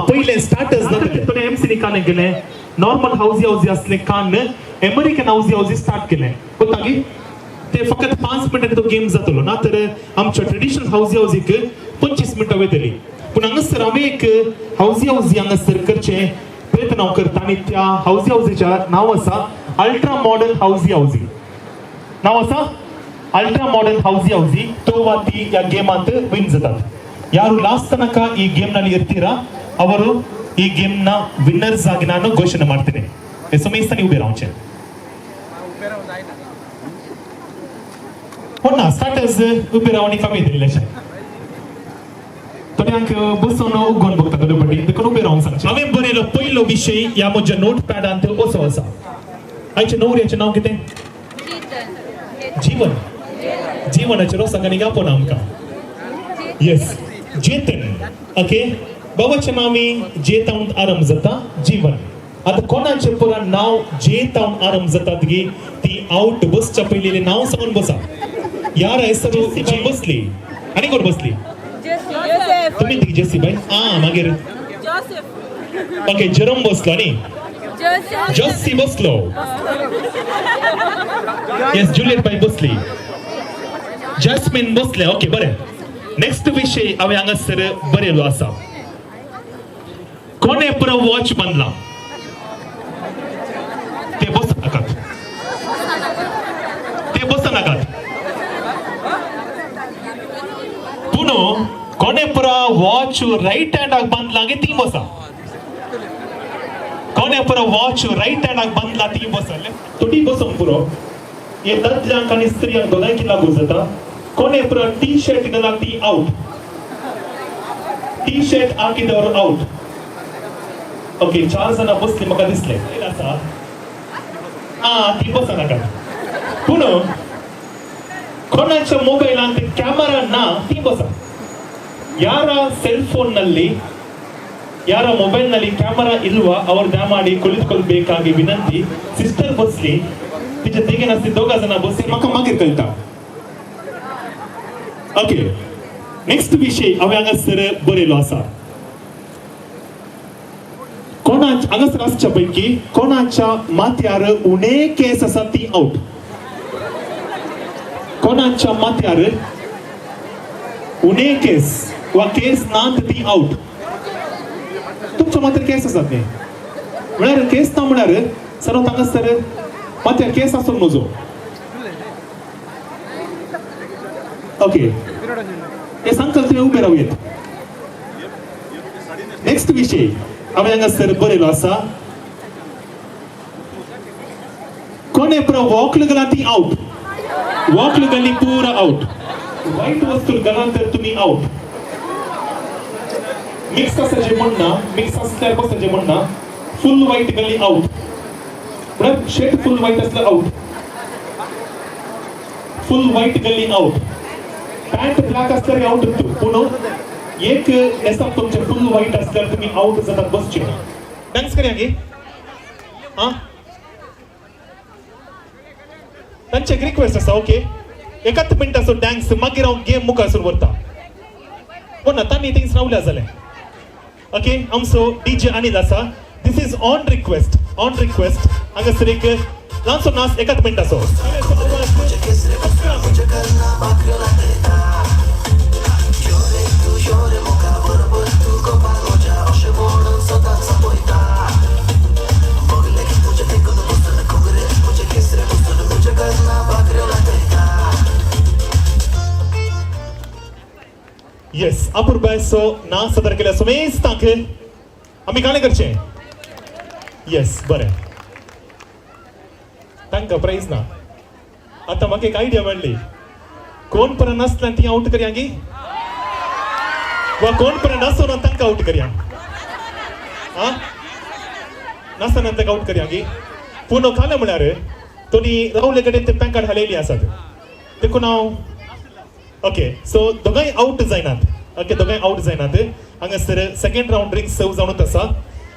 पयलें स्टार्टर्स जातले एमसीनी कान केलें, नॉर्मल हावजी हावजी आसलें कान अमेरिकन हावजी हावजी स्टार्ट केलें. कोतागी ते फकत 5 मिनटांनी तो गेम जातलो ना, तर आमच्या ट्रेडिशनल हावजी हावजीक 25 मिनटां वयतली. पूण हांगासर हांवें एक हावजी हावजी हांगासर करचें प्रयत्न हांव करता आनी त्या हावजी हावजीच्या नांव आसा अल्ट्रा मॉडर्न हावजी हावजी. नांव आसा अल्ट्रा मॉडर्न हावजी हावजी. तो वा ती ह्या गेमांत विन जातात. ಯಾರು ಲಾಸ್ಟ್ ತನಕ ಈ ಗೇಮ್ನಲ್ಲಿ ಇರ್ತೀರಾ ಅವರು ಈ ಗೇಮ್ನ ವಿನ್ನರ್ಸ್ ಆಗಿ ನಾನು ಘೋಷಣೆ ಮಾಡ್ತೇನೆ. ಸುಮೇಶ್ ಉಬೆ ರಾವಚೆ ಹೊನ್ನ ಸ್ಟಾರ್ಟರ್ಸ್ ಉಬೆ ರಾವಣಿ ಕಮ್ಮಿ ಇದ್ದಿಲ್ಲ. थोड्यांक बसून उगोन बघता गडबडी, देखून उबे रावंक सांगचें. हांवें बरयलो पयलो विशय ह्या म्हज्या नोट पॅडांत असो आसा. आयचें नवऱ्याचें नांव कितें? जीवन. जीवनाचें रोसाक आनी आपोवना आमकां. येस, जेतन. ओके, बाबाचें नांव जेतावन आरंभ जाता, जीवन. आतां कोणाचें पुरा नांव जेतावन आरंभ जाता ती ती आवट. बसच्या पयलीं नांव सांगून बसा. यार हेसरू जी बसली आनी कोण बसली? तुमी ती जेसी बाय. आं, मागीर ओके, जेरोम बसलो न्ही, जोसी बसलो. येस, जुलियट बाय बसली, जॅस्मिन बसले. ओके, बरें. नेक्स्ट विशय हांवें हांगासर बरयलो आसा. कोणे पुरो वॉच बांदला ते बसनाकात, ते बसनाकात. पूण कोणे पुरा वॉच रायट हँडाक बांदला गे ती बसा. कोणे पुरा वॉच रायट हँडाक बांदला ती बसा. थोडी बसोंक पुरो. हे दादल्यांक आनी स्त्रियांक दोगांयकी लागू जाता. कोणे पुरा टी शर्ट घाला ती आवट. टी शर्ट हाकिदवर आवट. ओके, 4 जाणां बसली म्हाका दिसलें आसा. आं, ती बसनाकात. पूण कोणाच्या मोबायलांत कॅमेरा ना ती बसा. ಯಾರ ಸೆಲ್ ಫೋನ್ ನಲ್ಲಿ, ಯಾರ ಮೊಬೈಲ್ ನಲ್ಲಿ ಕ್ಯಾಮರಾ ಇಲ್ವಾ ಅವರು ದಯಮಾಡಿ ಕುಳಿತುಕೊಳ್ಬೇಕಾಗಿ ವಿನಂತಿ. ಸಿಸ್ಟರ್ ಬಸ್ಲಿ, तिचे तिगे नासली दोगा जाणां बसली म्हाका मागीर कळटा. ओके, नेक्स्ट विशय हांवें हांगासर बरयलो आसा. कोणाच हांगासर आसच्या पैकी कोणाच्या माथ्यार उणे केस आसा ती आउट. कोणाच्या माथ्यार उणे केस वा केस ना ती आउट. तुमच्या माथ्यार केस आसात न्ही, म्हळ्यार केस ना म्हळ्यार सर हांगासर माथ्यार केस आसूंक नजो. ओके, हे सांगता तुमी उबे रावयत. नेक्स्ट विशय हांवें हांगासर बरयलो आसा, कोणे पुरो वॉकल घाला ती आउट. वॉकल घाली पुरा आउट. वायट वस्तू घाला तर तुमी आउट. मिक्स आसाचें म्हणना, मिक्स आसल्यार कसाचें म्हणना, फुल वायट घाली आउट. म्हळ्यार शर्ट फुल वायट आसल्यार आउट, फुल वायट घाली आउट. पॅन्ट ब्लॅक आसल्यार आउट तूं, पूण एक नेसाप तुमचे फुल वायट आसल्यार तुमी आउट जातात बसचे. डान्स करया गे. आं, तांचे एक रिक्वेस्ट आसा. ओके, एकाच मिनटाचो डान्स, मागीर हांव गेम मुखार व्हरता. पूण ना तांणी थिंग्स रावल्या जालें. ओके, आमचो डीजे अनिल आसा. This is on request, on request. हांगासर एक ल्हानसो नाच एकाच मिनटाचो. येस, अपुरबायचो नाच सादर केल्या समेस्तांक आमी गाणें करचें. येस, बरें, तांकां प्रायज ना. आतां म्हाका एक आयडिया मेळ्ळी. कोण परा नासल्यार ती आवट करया गी, वा कोण परा नासना तांकां आवट करया. आं, नासतना तांकां आवट करया गी. पूण खालें म्हळ्यार थोडी रावले कडेन ते पॅकाट हालयली आसात, देखून हांव ओके. सो दोगांय आवट जायनात. ओके, दोगांय आवट जायनात. हांगासर सेकंड रावंड रिंग सर्व जावनूच आसा.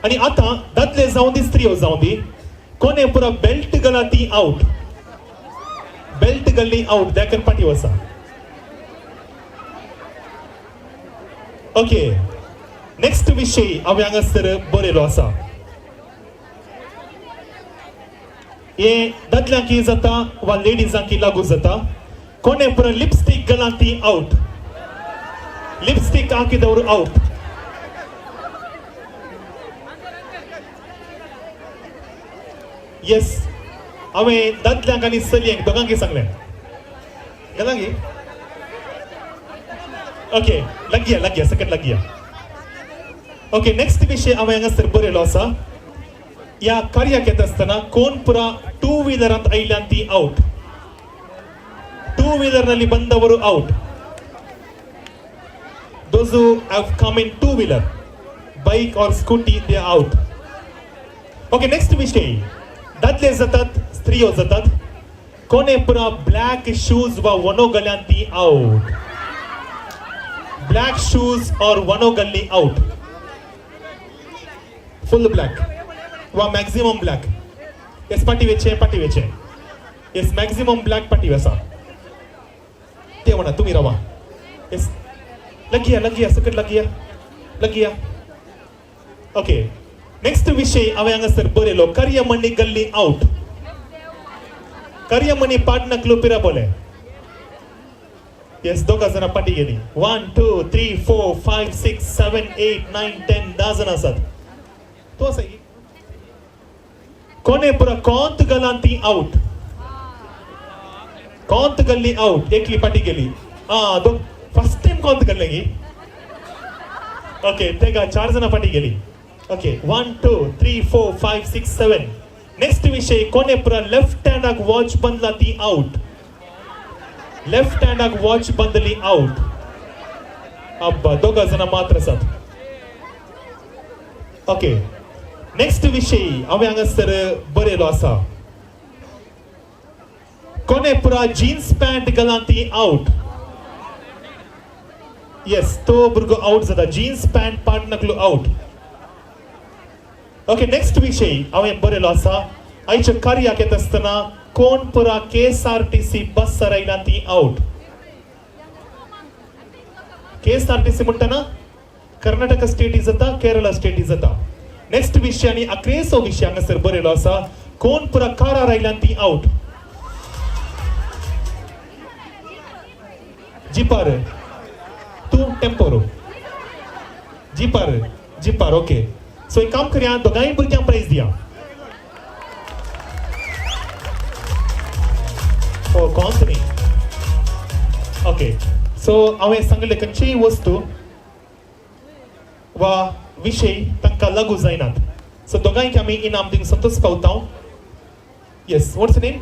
आनी आतां दादले जावं दी, स्त्रियो जावं दी, कोणे पुरा बेल्ट घाला ती आवट. बेल्ट घाल्ली आवट, देखून पाटी आसा. ओके, नेक्स्ट विशय हांवें हांगासर बरयलो आसा. हे दादल्यांक जाता वा लेडिजांक लागू जाता. कोणे पुरा लिपस्टीक घाला ती आवट. लिपस्टीक हाकिदವರು आवट. येस, हांवें दादल्यांक आनी चलयांक दोगांकय सांगलें. घाला ओके, लागया लागया सकट लागया. ओके, नेक्स्ट विशय हांवें हांगासर बरयलो आसा. ह्या कार्याक येता आसतना कोण पुरा टू व्हिलरांत आयल्यान ती आवट. ಟೂ ವೀಲರ್ನಲ್ಲಿ ಬಂದವರು out. Those who have come in two wheeler, bike or scooty, they out. Okay, next विषय दादले जातात, स्त्रियो जातात. कोणे पुरा ब्लॅक शूज वा वनो गल्यान ती आउट. ब्लॅक शूज ऑर वनो गल्ली आउट. फुल ब्लॅक वा मॅक्झिमम ब्लॅक. येस, पाटी वेचे, पाटी वेचे. येस, मॅक्झिमम ब्लॅक पाटी आसा. ते म्हणा तुमी रावा. येस, लगया लगया सकट लगया लगया. ओके, नेक्स्ट विशय हांवें हांगासर बरयलो, कर्यमणी गल्ली आउट. कर्यमणी पाडनकलो पिरा बोले. येस, दोगां जाणां पाटी गेली. 1 2 3 4 5 6 7 8 9 10, 10 जाणां आसात. तूं आसा कोणे पुरा कोंत गलान ती आउट. कोंत गल्ली आउट, एकली पाटी गेली. आं, दोग फर्स्ट टायम कोंत गल्ले गी. ओके, तेगा 4 जाणां पाटी गेली. ओके, 1 2 3 4 5 6 7. नेक्स्ट विशय कोणे पुरा लेफ्ट हँडाक वॉच बंदला ती आउट. लेफ्ट हँडाक वॉच बंदली आउट. अब्बा, दोगां जाणां मात्र आसात. ओके, नेक्स्ट विशय हांवें हांगासर बरयलो आसा. कोणे पुरा जीन्स पॅन्ट घाला ती आउट. येस, तो भुरगो आउट जाता. जीन्स पॅन्ट पाडनकलो आउट. ओके, नेक्स्ट विशय हांवें बरयलो आसा. आयच्या कार्याक येता आसतना कोण पुरा KSRTC बसार आयला ती आवट. KSRTC म्हणटना कर्नाटका स्टेटी जाता, केरला स्टेटी जाता. नेक्स्ट विशय आनी अक्रेचो विशय हांगासर बरयलो आसा. कोण पुरा कारार आयल्यान ती आवट. जिपार तूं टेम्पोरो जिपार जिपार. ओके, सो एक काम करया, दोगांय भुरग्यांक प्रायज दिया. ओ कोण न्ही. ओके, सो हांवें सांगले खंयचीय वस्तू वा विशय तांकां लागू जायनात. सो दोगांयक आमी इनाम दिवंक संतोश पावता. Yes, what's name?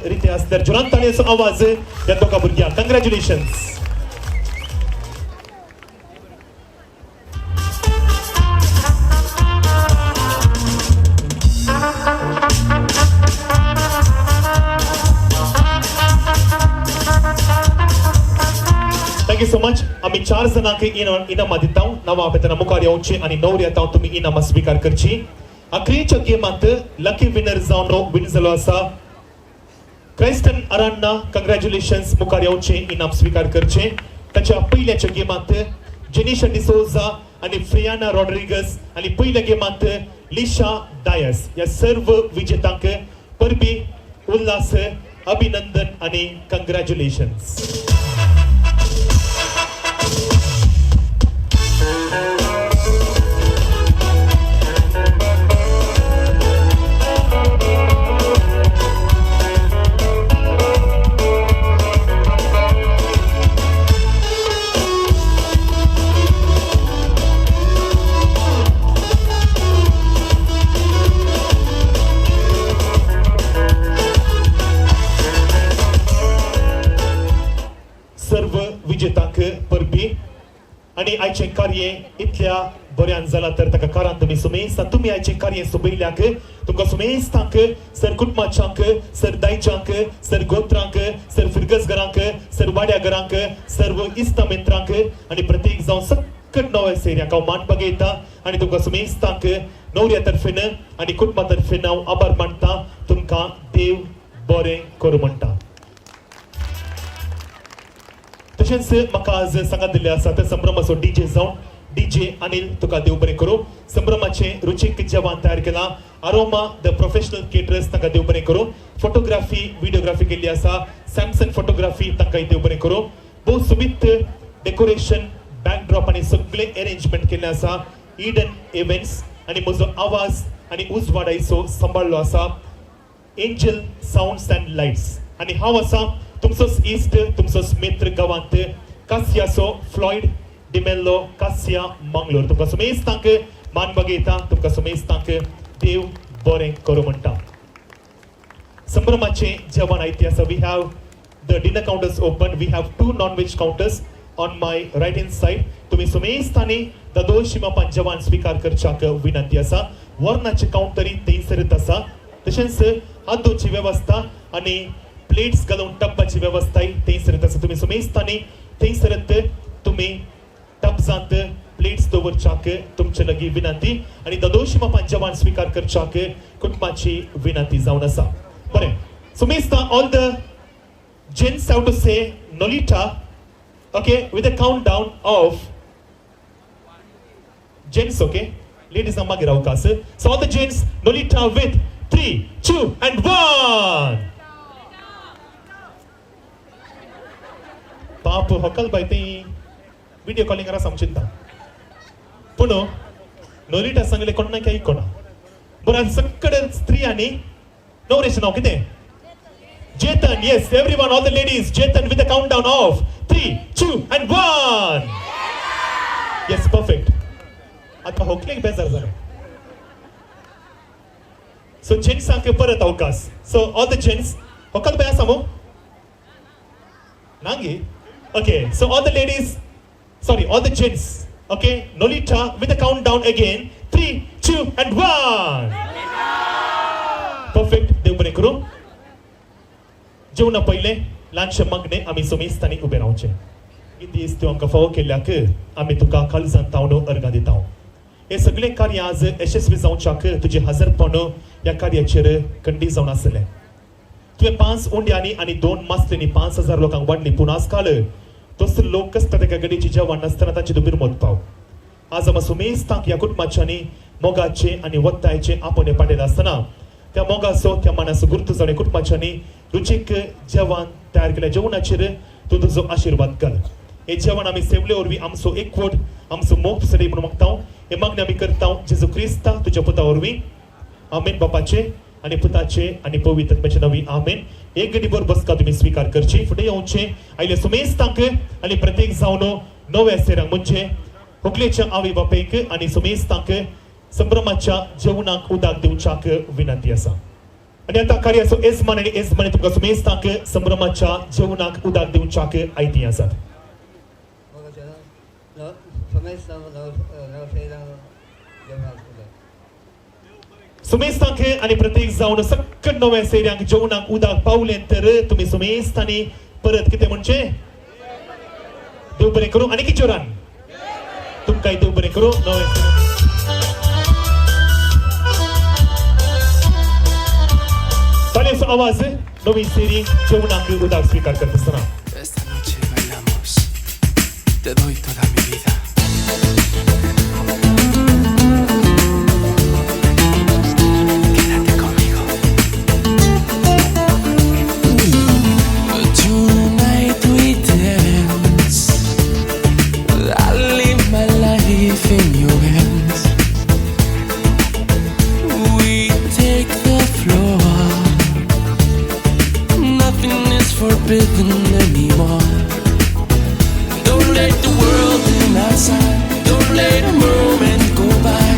रिते आसल्यार जोरान ताळयेचो आवाज ह्या दोगा भुरग्यांक. Congratulations. Thank you so much. आमी चार जाणांक इनामां दिता. नांवां आपयतना मुखार येवची आनी नवरी येता तुमी इनामां स्विकार करची. अखरेच्या गेमांत लकी विनर जावन विन जालो आसा क्रायस्टन अरान्ना. कंग्रॅच्युलेशन्स. मुखार येवचे, इनाम स्विकार करचे. ताच्या पयल्याच्या गेमांत जेनिशा डिसोजा आनी फ्रियाना रॉड्रिगस आनी पयल्या गेमांत लिशा डायस. ह्या सर्व विजेतांक परबी, उल्हास, अभिनंदन आनी कंग्रॅच्युलेशन्स. सर्व विजेतांक परबी. आनी आयचें कार्य इतल्या बऱ्यान जालां तर ताका कारण तुमी सुमेस्तां. तुमी आयचें कार्य सोबयल्याक तुमकां सुमेस्तांक, सर कुटुंबाच्यांक, सर दायच्यांक, सर गोत्रांक, सर फिरगजघरांक, सर वाड्या घरांक, सर्व इस्ता मित्रांक आनी प्रत्येक जावन सकट नवे सेऱ्यांक हांव मान बगयता आनी तुमकां सुमेस्तांक नवऱ्या तर्फेन आनी कुटुंबा तर्फेन हांव आभार मानता. तुमकां देव बरें करूं म्हणटा. तशेंच म्हाका आज सांगात दिल्ले आसा ते संभ्रमाचो डीजे जावन डीजे अनिल, तुका देव बरें करूं. संभ्रमाचें रुचीक जेवण तयार केलां अरोमा the professional caterers, तांकां देव बरें करूं. फोटोग्राफी, व्हिडिओग्राफी केल्ली आसा सॅमसंग फोटोग्राफी, तांकां देव बरें करूं. भोव सोबीत डेकोरेशन, बॅकड्रॉप आनी सगळें अरेंजमेंट केल्लें आसा इडन इव्हेंट्स आनी म्हजो आवाज आनी उजवाडायचो सांबाळ्ळो आसा एंजल साउंड्स अँड लायट्स. आनी हांव आसा तुमचोच इश्ट, तुमचोच मित्र, गांवांत कासियाचो फ्लॉयड डिमेल्लो, कासिया मंगलोर. तुमकां सुमेस्तांक मान बगयता. तुमकां सुमेस्तांक देव बरें करूं म्हणटा. संभ्रमाचें जेवण आयतें आसा. We have the dinner counters open. We have two non veg counters on my right hand side. तुमी सुमेस्तांनी ददोशी मापान जेवण स्विकार करच्याक विनंती आसा. वरणाचे कावंटरी थंयसरच आसा. तशेंच हात वेवस्था आनी प्लेट्स घालून टब्बाची वेवस्थाय थंयसरच आसा. तुमी सुमेस्तांनी थंयसरच तुमी टब्सांत प्लेट्स दवरच्याक तुमचे लागीं विनंती आनी ददोशी मापान जेवण स्विकार करच्याक कुटुंबाची विनंती जावन आसा. बरें सुमेस्ता, all the gents have to say Nolita, okay, with a countdown of gents, okay? Ladies are मागीर अवकाश. So all the gents, Nolita with 3, 2 and 1. पाप होकल बाय ती व्हिडिओ कॉलिंग करा समजिता. पूण नोलिटा सांगले कोण ना कोणा. बरं, सगळे स्त्रियांनी नवरेचें नांव कितें? Chetan, yes, everyone, all the ladies, Chetan with a countdown of 3, 2 and 1. Yes, perfect. आता होकलेक बेजार जालें. So जेंट्सांक परत अवकाश. So all the gents, होकल बाय आसा मू? नांगी? Okay, so all the ladies, sorry, all the gents, okay, Nolita with a countdown again. 3, 2 and 1. Perfect. देव बरें करूं. जेवणा पयलें ल्हानशें मागणें. आमी सुमेस्तांनी उबें रावचें. दीस तूं आमकां फावो केल्ल्याक आमी तुका काळजान तावन अर्गां दिता. हे सगळे कार्य आज यशस्वी जावच्याक तुजें हजरपण ह्या कार्याचेर खंडीत जावन आसलें. तुवें 5 उंड्यांनी आनी 2 मासल्यांनी 5000 लोकांक वाडली, पूण आज काल तसलो लोक कसता तेका गडीची जेवण नासतना तांची तूं बिरमत पाव. आज आमी सुमेस्तांक ह्या कुटुंबाच्यांनी मोगाचे आनी वत्तायचे आपणे पाडलें आसतना त्या मोगाचो त्या मानाचो गुर्तू जावन कुटुंबाच्यांनी रुचीक जेवण तयार केल्या जेवणाचेर तूं तुजो आशिर्वाद घाल. हे जेवण आमी सेवले वरवीं आमचो एकवट आमचो मोग तुजो म्हणून मागता. हे मागणी आमी करता जेजू क्रिस्ता तुज्या पुता वरवीं. आमेन. बापाचे आनी पुताचे आनी पवित्र आत्म्याचे नांवी आमेन. एक गडीभर बसका तुमी स्विकार करची. फुडें येवचे आयले सुमेस्तांक आनी प्रत्येक जावन नव्या सेरांक म्हणजे होकलेच्या आवय बापेक आनी सुमेस्तांक संभ्रमाच्या जेवणाक उदक दिवच्याक विनंती आसा. आनी आतां कार्याचो येजमान आनी येजमानी तुमकां सुमेस्तांक संभ्रमाच्या जेवणाक उदक दिवच्याक आयती आसात. सुमेस्तांक आनी प्रत्येक जावन सक्कट नव्या सेऱ्यांक जेवणाक उदक पावलें तर तुमी सुमेस्तांनी परत कितें म्हणचें देव बरें करूं आनी किचोरान तुमकांय देव बरें करूं नव्या. ताळयेचो आवाज नवी सेरी जेवणाक उदक स्विकार करता आसतना. Esta noche bailamos, te doy toda mi vida. Quédate conmigo. Tonight we dance. I leave my life in your hands. We take the floor. Nothing is forbidden anymore. Don't let the world in outside. Don't let a moment go by.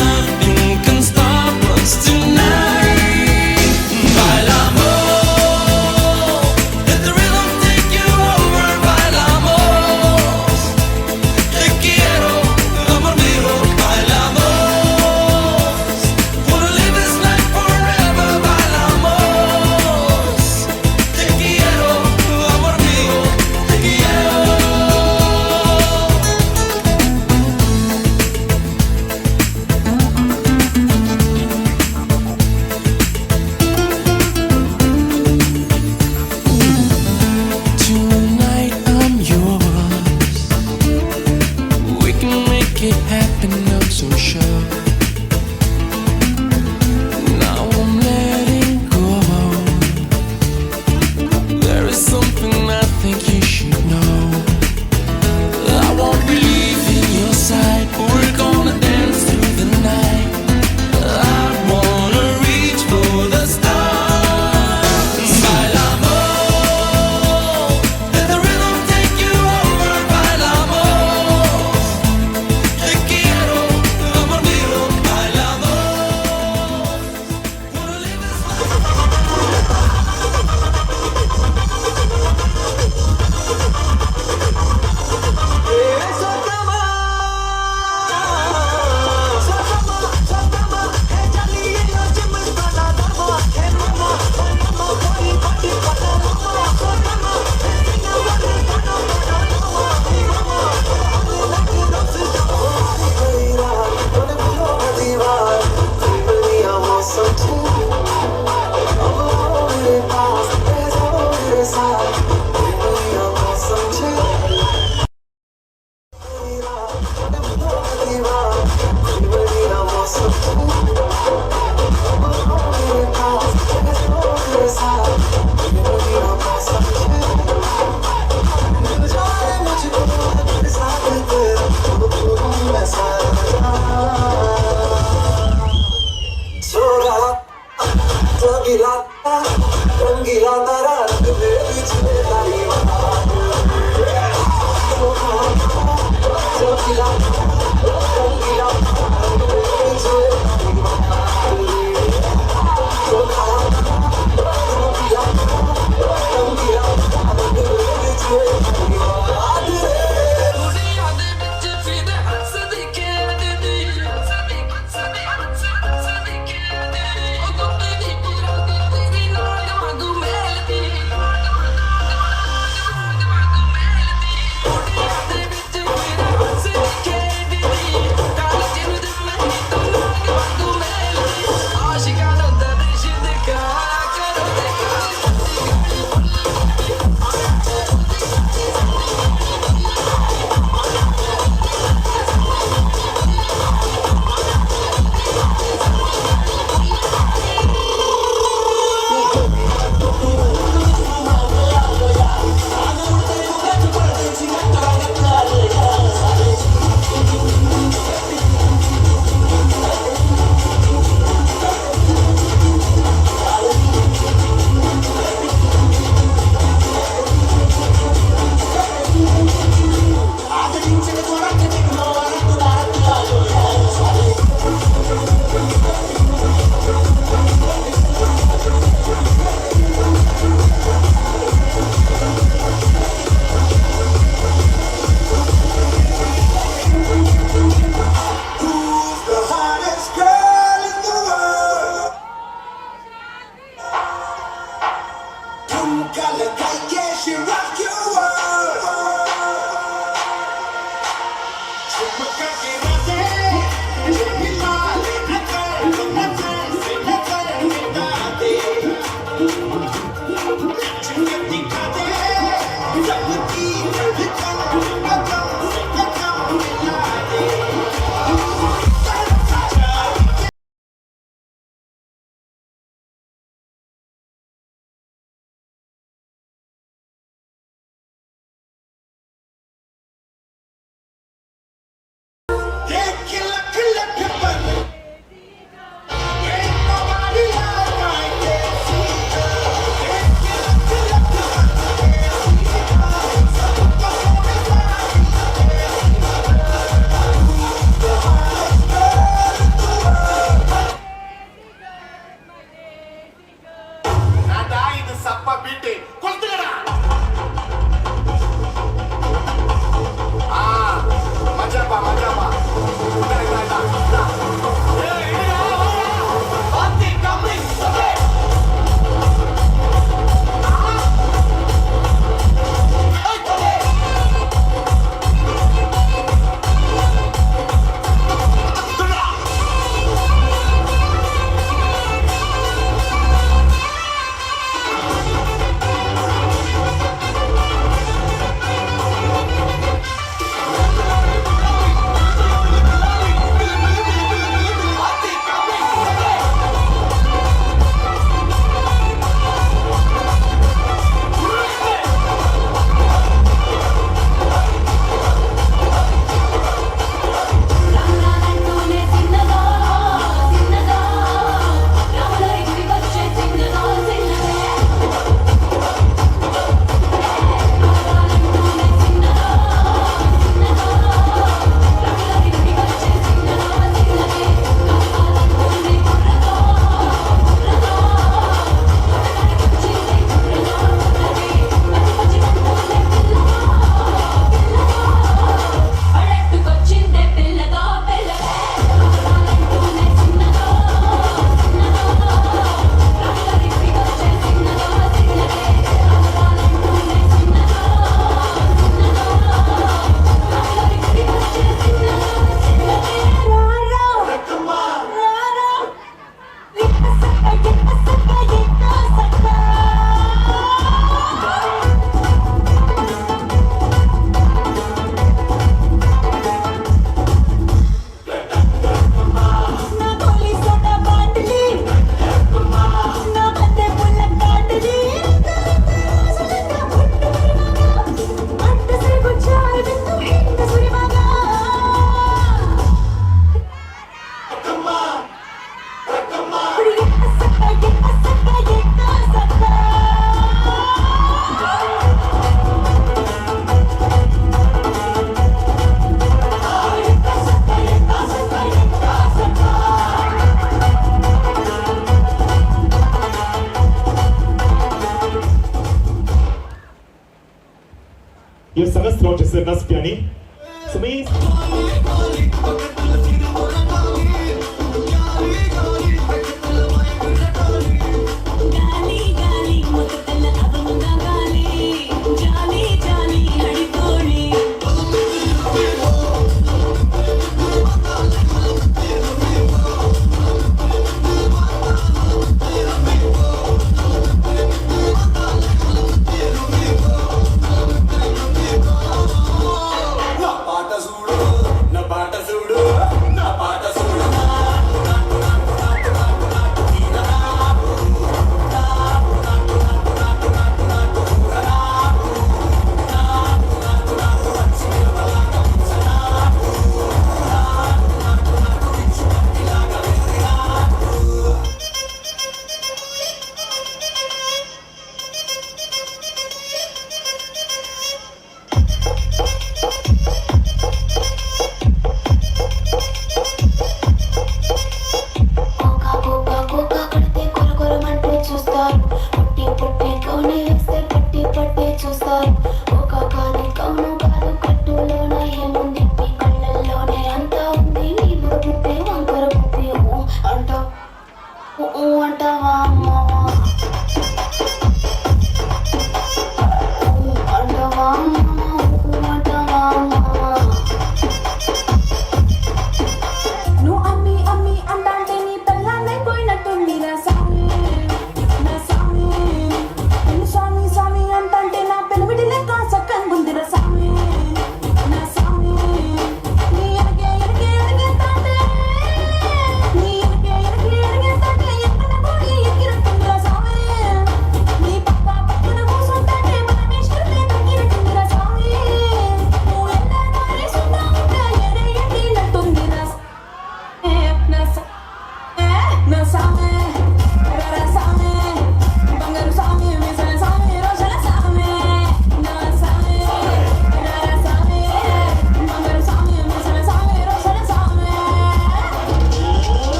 Nothing can stop us tonight. Bailamos, let the rhythm take you over. Bailamos, te quiero, amor mío. Bailamos, wanna live this life forever. Bailamos, te quiero, amor mío, te quiero. Tonight I'm yours. We can make it happen, I'm so sure. Now I'm letting go. There is something I think you should know. I won't be leaving your side. We're gonna dance through the night. I wanna reach for the stars. Bailamos, let the rhythm take you over. Bailamos, te quiero, amor mío. Bailamos, wanna live this रंगीला तारा ਵਿੱਚ Yeah, she rock your world. झुमका K राजे, झुमिला ले नजर, नजर से नजर मिला दे। नाच K दिखा दे, सबकी धड़कन कदम से कदम मिला दे। देख लख लख पर Ain't nobody like my desi girl. देख लख लख पर देसी girl. सबको सोने सारी देसी girl. The hottest girl in the world. Radha, இது சப்ப பீட்டு, கொளுத்துக்கடா. ஆ, மஜாபா மஜாபா. இதா, இதா, இதா, இதா. ஏய், இடிடா, வாடா. பாத்தி கம்மி, சபே. ஏய், சபே. துடா. பாத்தி கம்மி, சபே. రాములాలంటూనే చిన్నదో చిన్నదో, రాములరి గుడికొచ్చే చిన్నదో చిన్నదే. రాములాలంటూనే చిన్నదో చిన్నదో, రాములరి గుడికొచ్చే చిన్నదో చిన్నదే. కావాలంటూనే కుర్రదో కుర్రదో, కొట్టగాడికొచ్చింది కుర్రదో కుర్రదే. పచ్చి పచ్చిమంటూనే పిల్లదో పిల్లదో, అడట్టుకొచ్చిందే పిల్లదో పిల్లదే. రాములాలంటూనే చిన్నదో చిన్నదో, రాములరి గుడికొచ్చే చిన్నదో చిన్నదే. రాములాలంటూనే చిన్నదో చిన్నదో, రాములరి గుడికొచ్చే చిన్నదో చిన్నదే. రారా రారా, ఎక్క సక్క ఎక్క సక్క ఎక్క సక్క. నా గోలీ సోడా బాటిలి, నా బందే పుల్ల కాటలి, అంత సరుకు చారు బిందు హింద సురిమగా. ఎక్క సక్క ఎక్క సక్క ఎక్క సక్క. ह्यो सगळ्या नाचप्यांनी सुमी. గాలి గాలి మొదల అవముగా గాలి, జాలి జాలి అడిపోలి. నా పాట చూడు, నా పాట చూడు.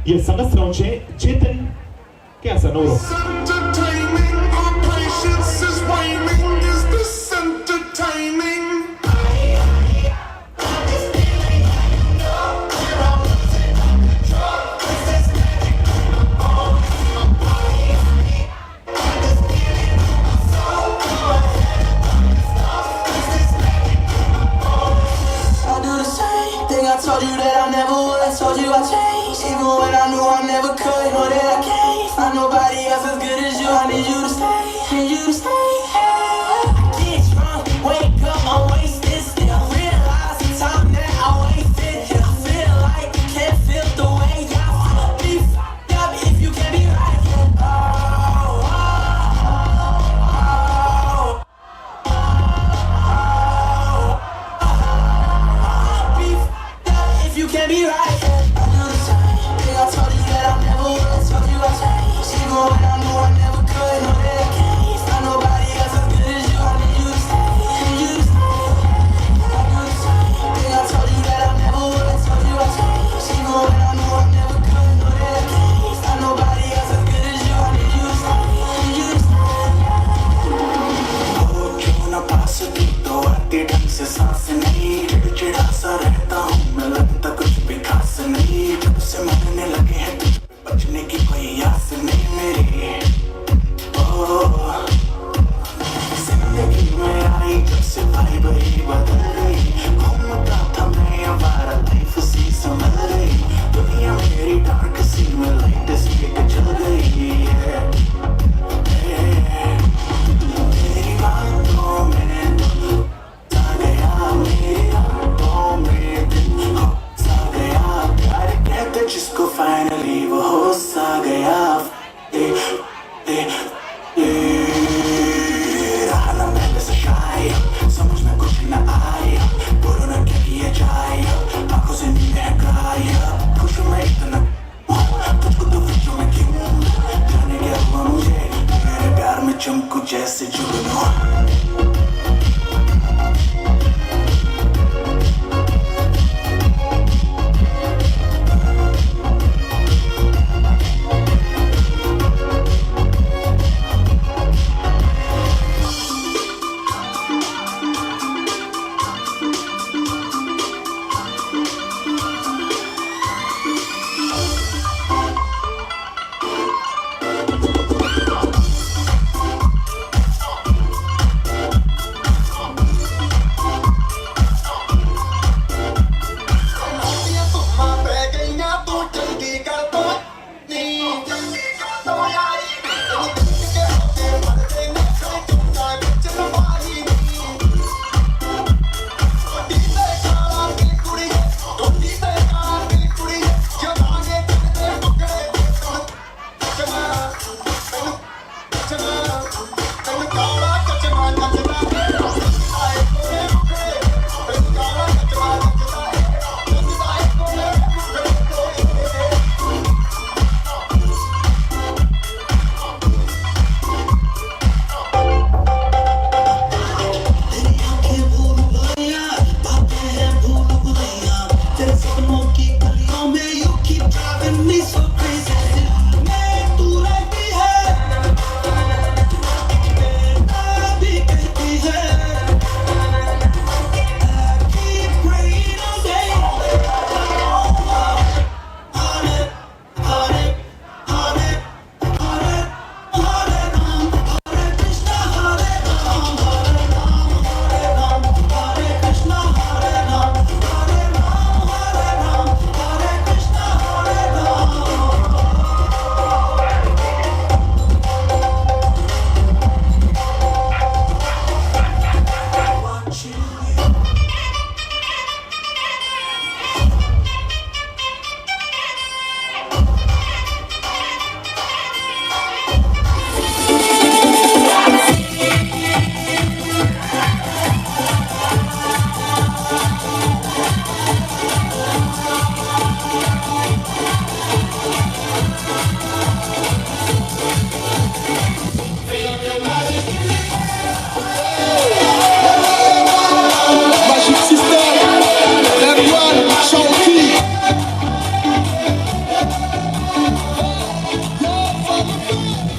हे सांगाच चेतन कितें आसा नवरो. Entertaining, our patience is waning. Is this entertaining? I do the same thing I told you that I never would. I told you I changed, even when I knew I never could. Know that I can't find nobody else as good.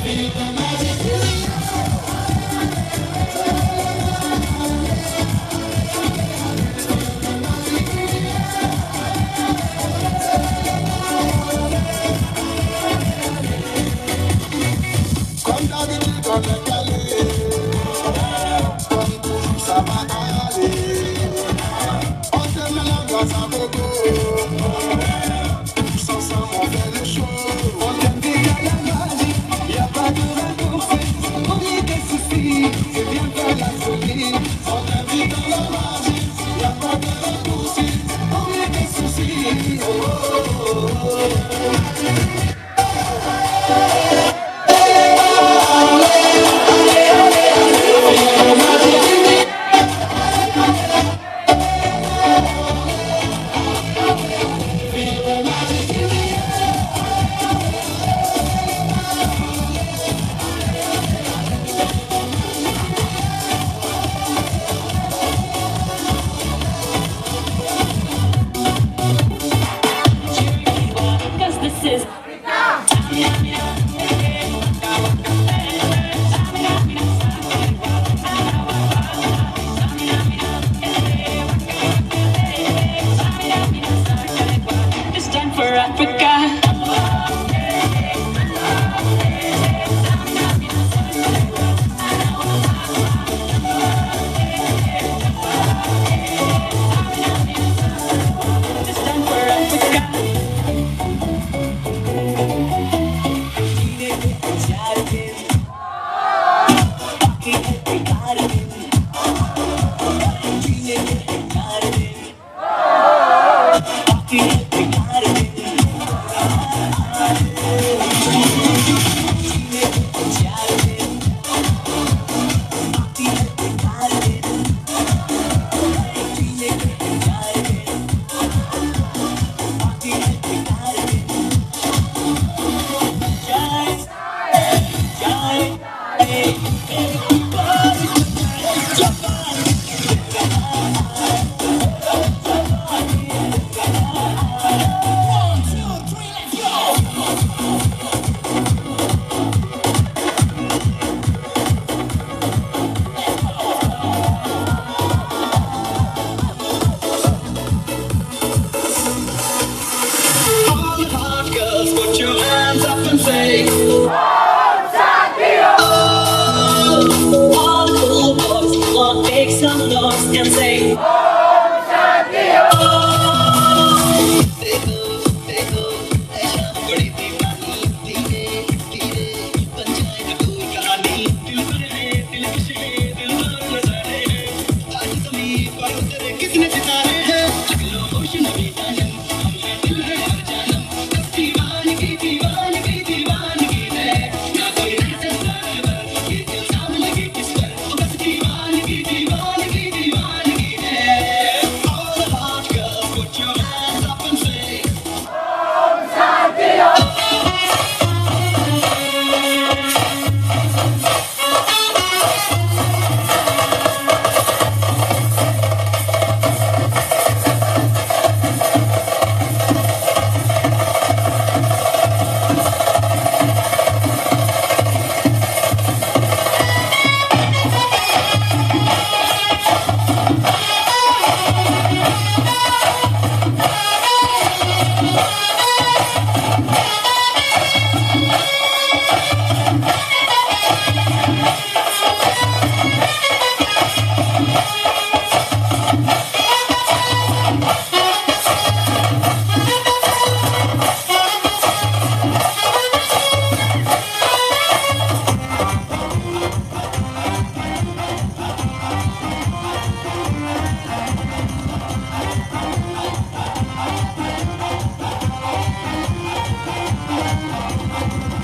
Feel the magic in the Comme d'habitude, on est calé. Comme toujours, ça va aller. On se met l'ambiance à gogo. Tous ensemble, on fait le show. On t'invite à la magie. Y'a pas de raccourci. Oublie tes soucis et viens faire la folie. On t'invite à la magie. Y'a pas de raccourci. Oublie tes soucis. Oh, oh, oh, oh. Cause this is It's time for Africa. It's time for Africa. All the hot girls, put your hands up and say. All the cool boys want to make some noise and say, All the hot girls, put your hands up and say.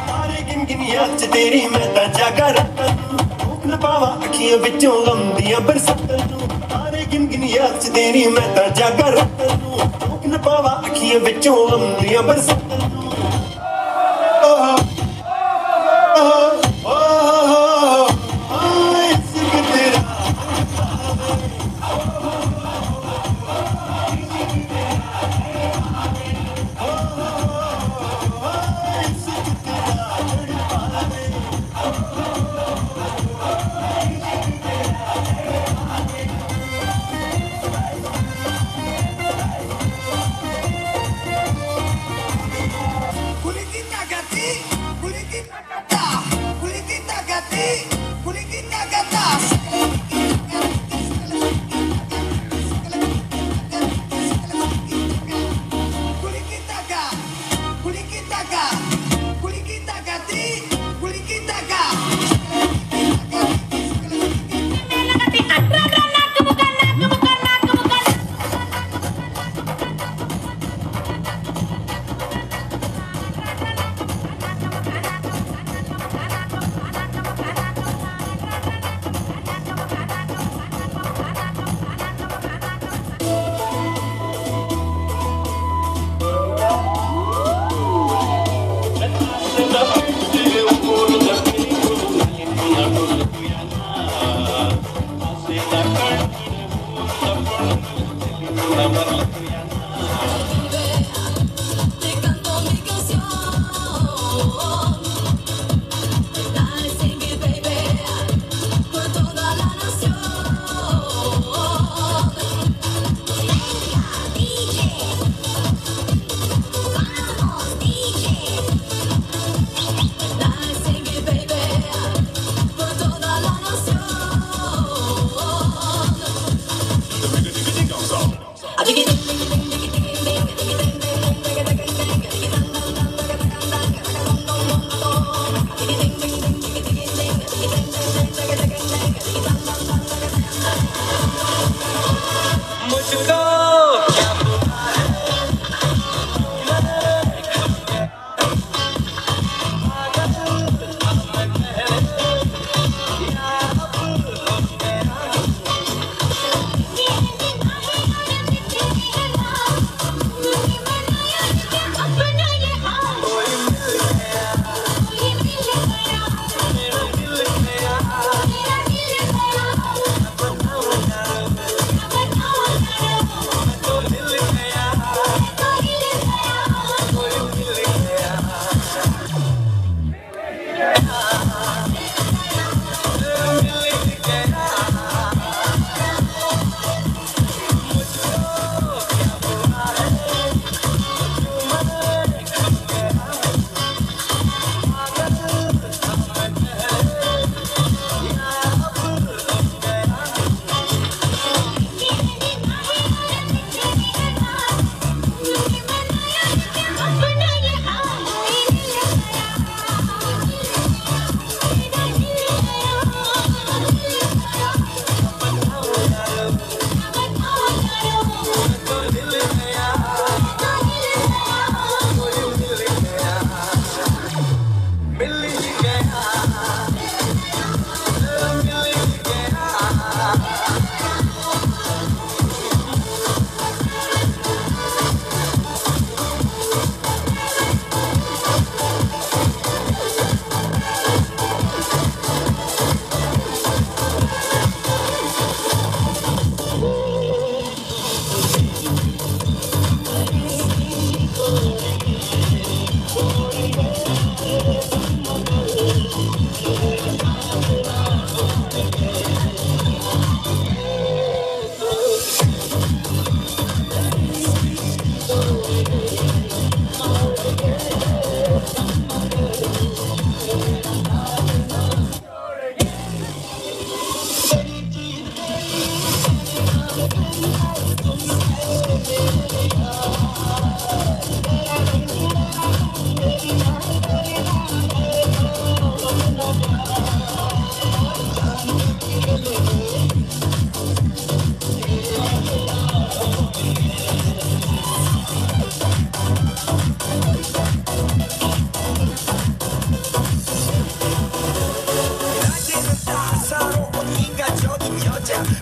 ਤਾਰੇ ਗਿਣ ਗਿਣ ਯਾਦ ਚ ਤੇਰੀ ਮੈਂ ਤਾਂ ਜਾਗਾ ਰਾਤਾਂ ਨੂੰ, ਰੋਕ ਨਾ ਪਾਵਾਂ ਅੱਖੀਆਂ ਵਿੱਚੋਂ ਗਮ ਦੀਆਂ ਬਰਸਾਤਾਂ ਨੂੰ। ਤਾਰੇ ਗਿਣ ਗਿਣ ਯਾਦ ਚ ਤੇਰੀ ਮੈਂ ਤਾਂ ਜਾਗਾ ਰਾਤਾਂ ਨੂੰ, ਰੋਕ ਨਾ ਪਾਵਾਂ ਅੱਖੀਆਂ ਵਿੱਚੋਂ ਗਮ ਦੀਆਂ ਬਰਸਾਤਾਂ ਨੂੰ। ਓਹ ਓਹ ਓਹ ਓਹ ਇਸ਼ਕ ਤੇਰਾ।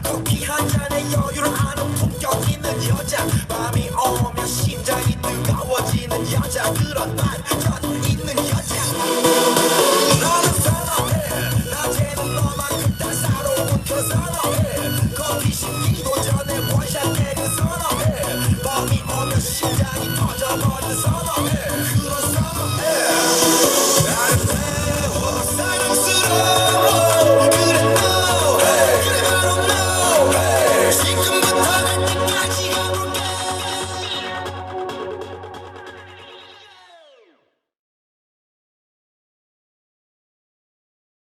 커피 한 잔에 여유를 아는 품격 있는 여자, 밤이 오면 심장이 뜨거워지는 여자, 그런 반전.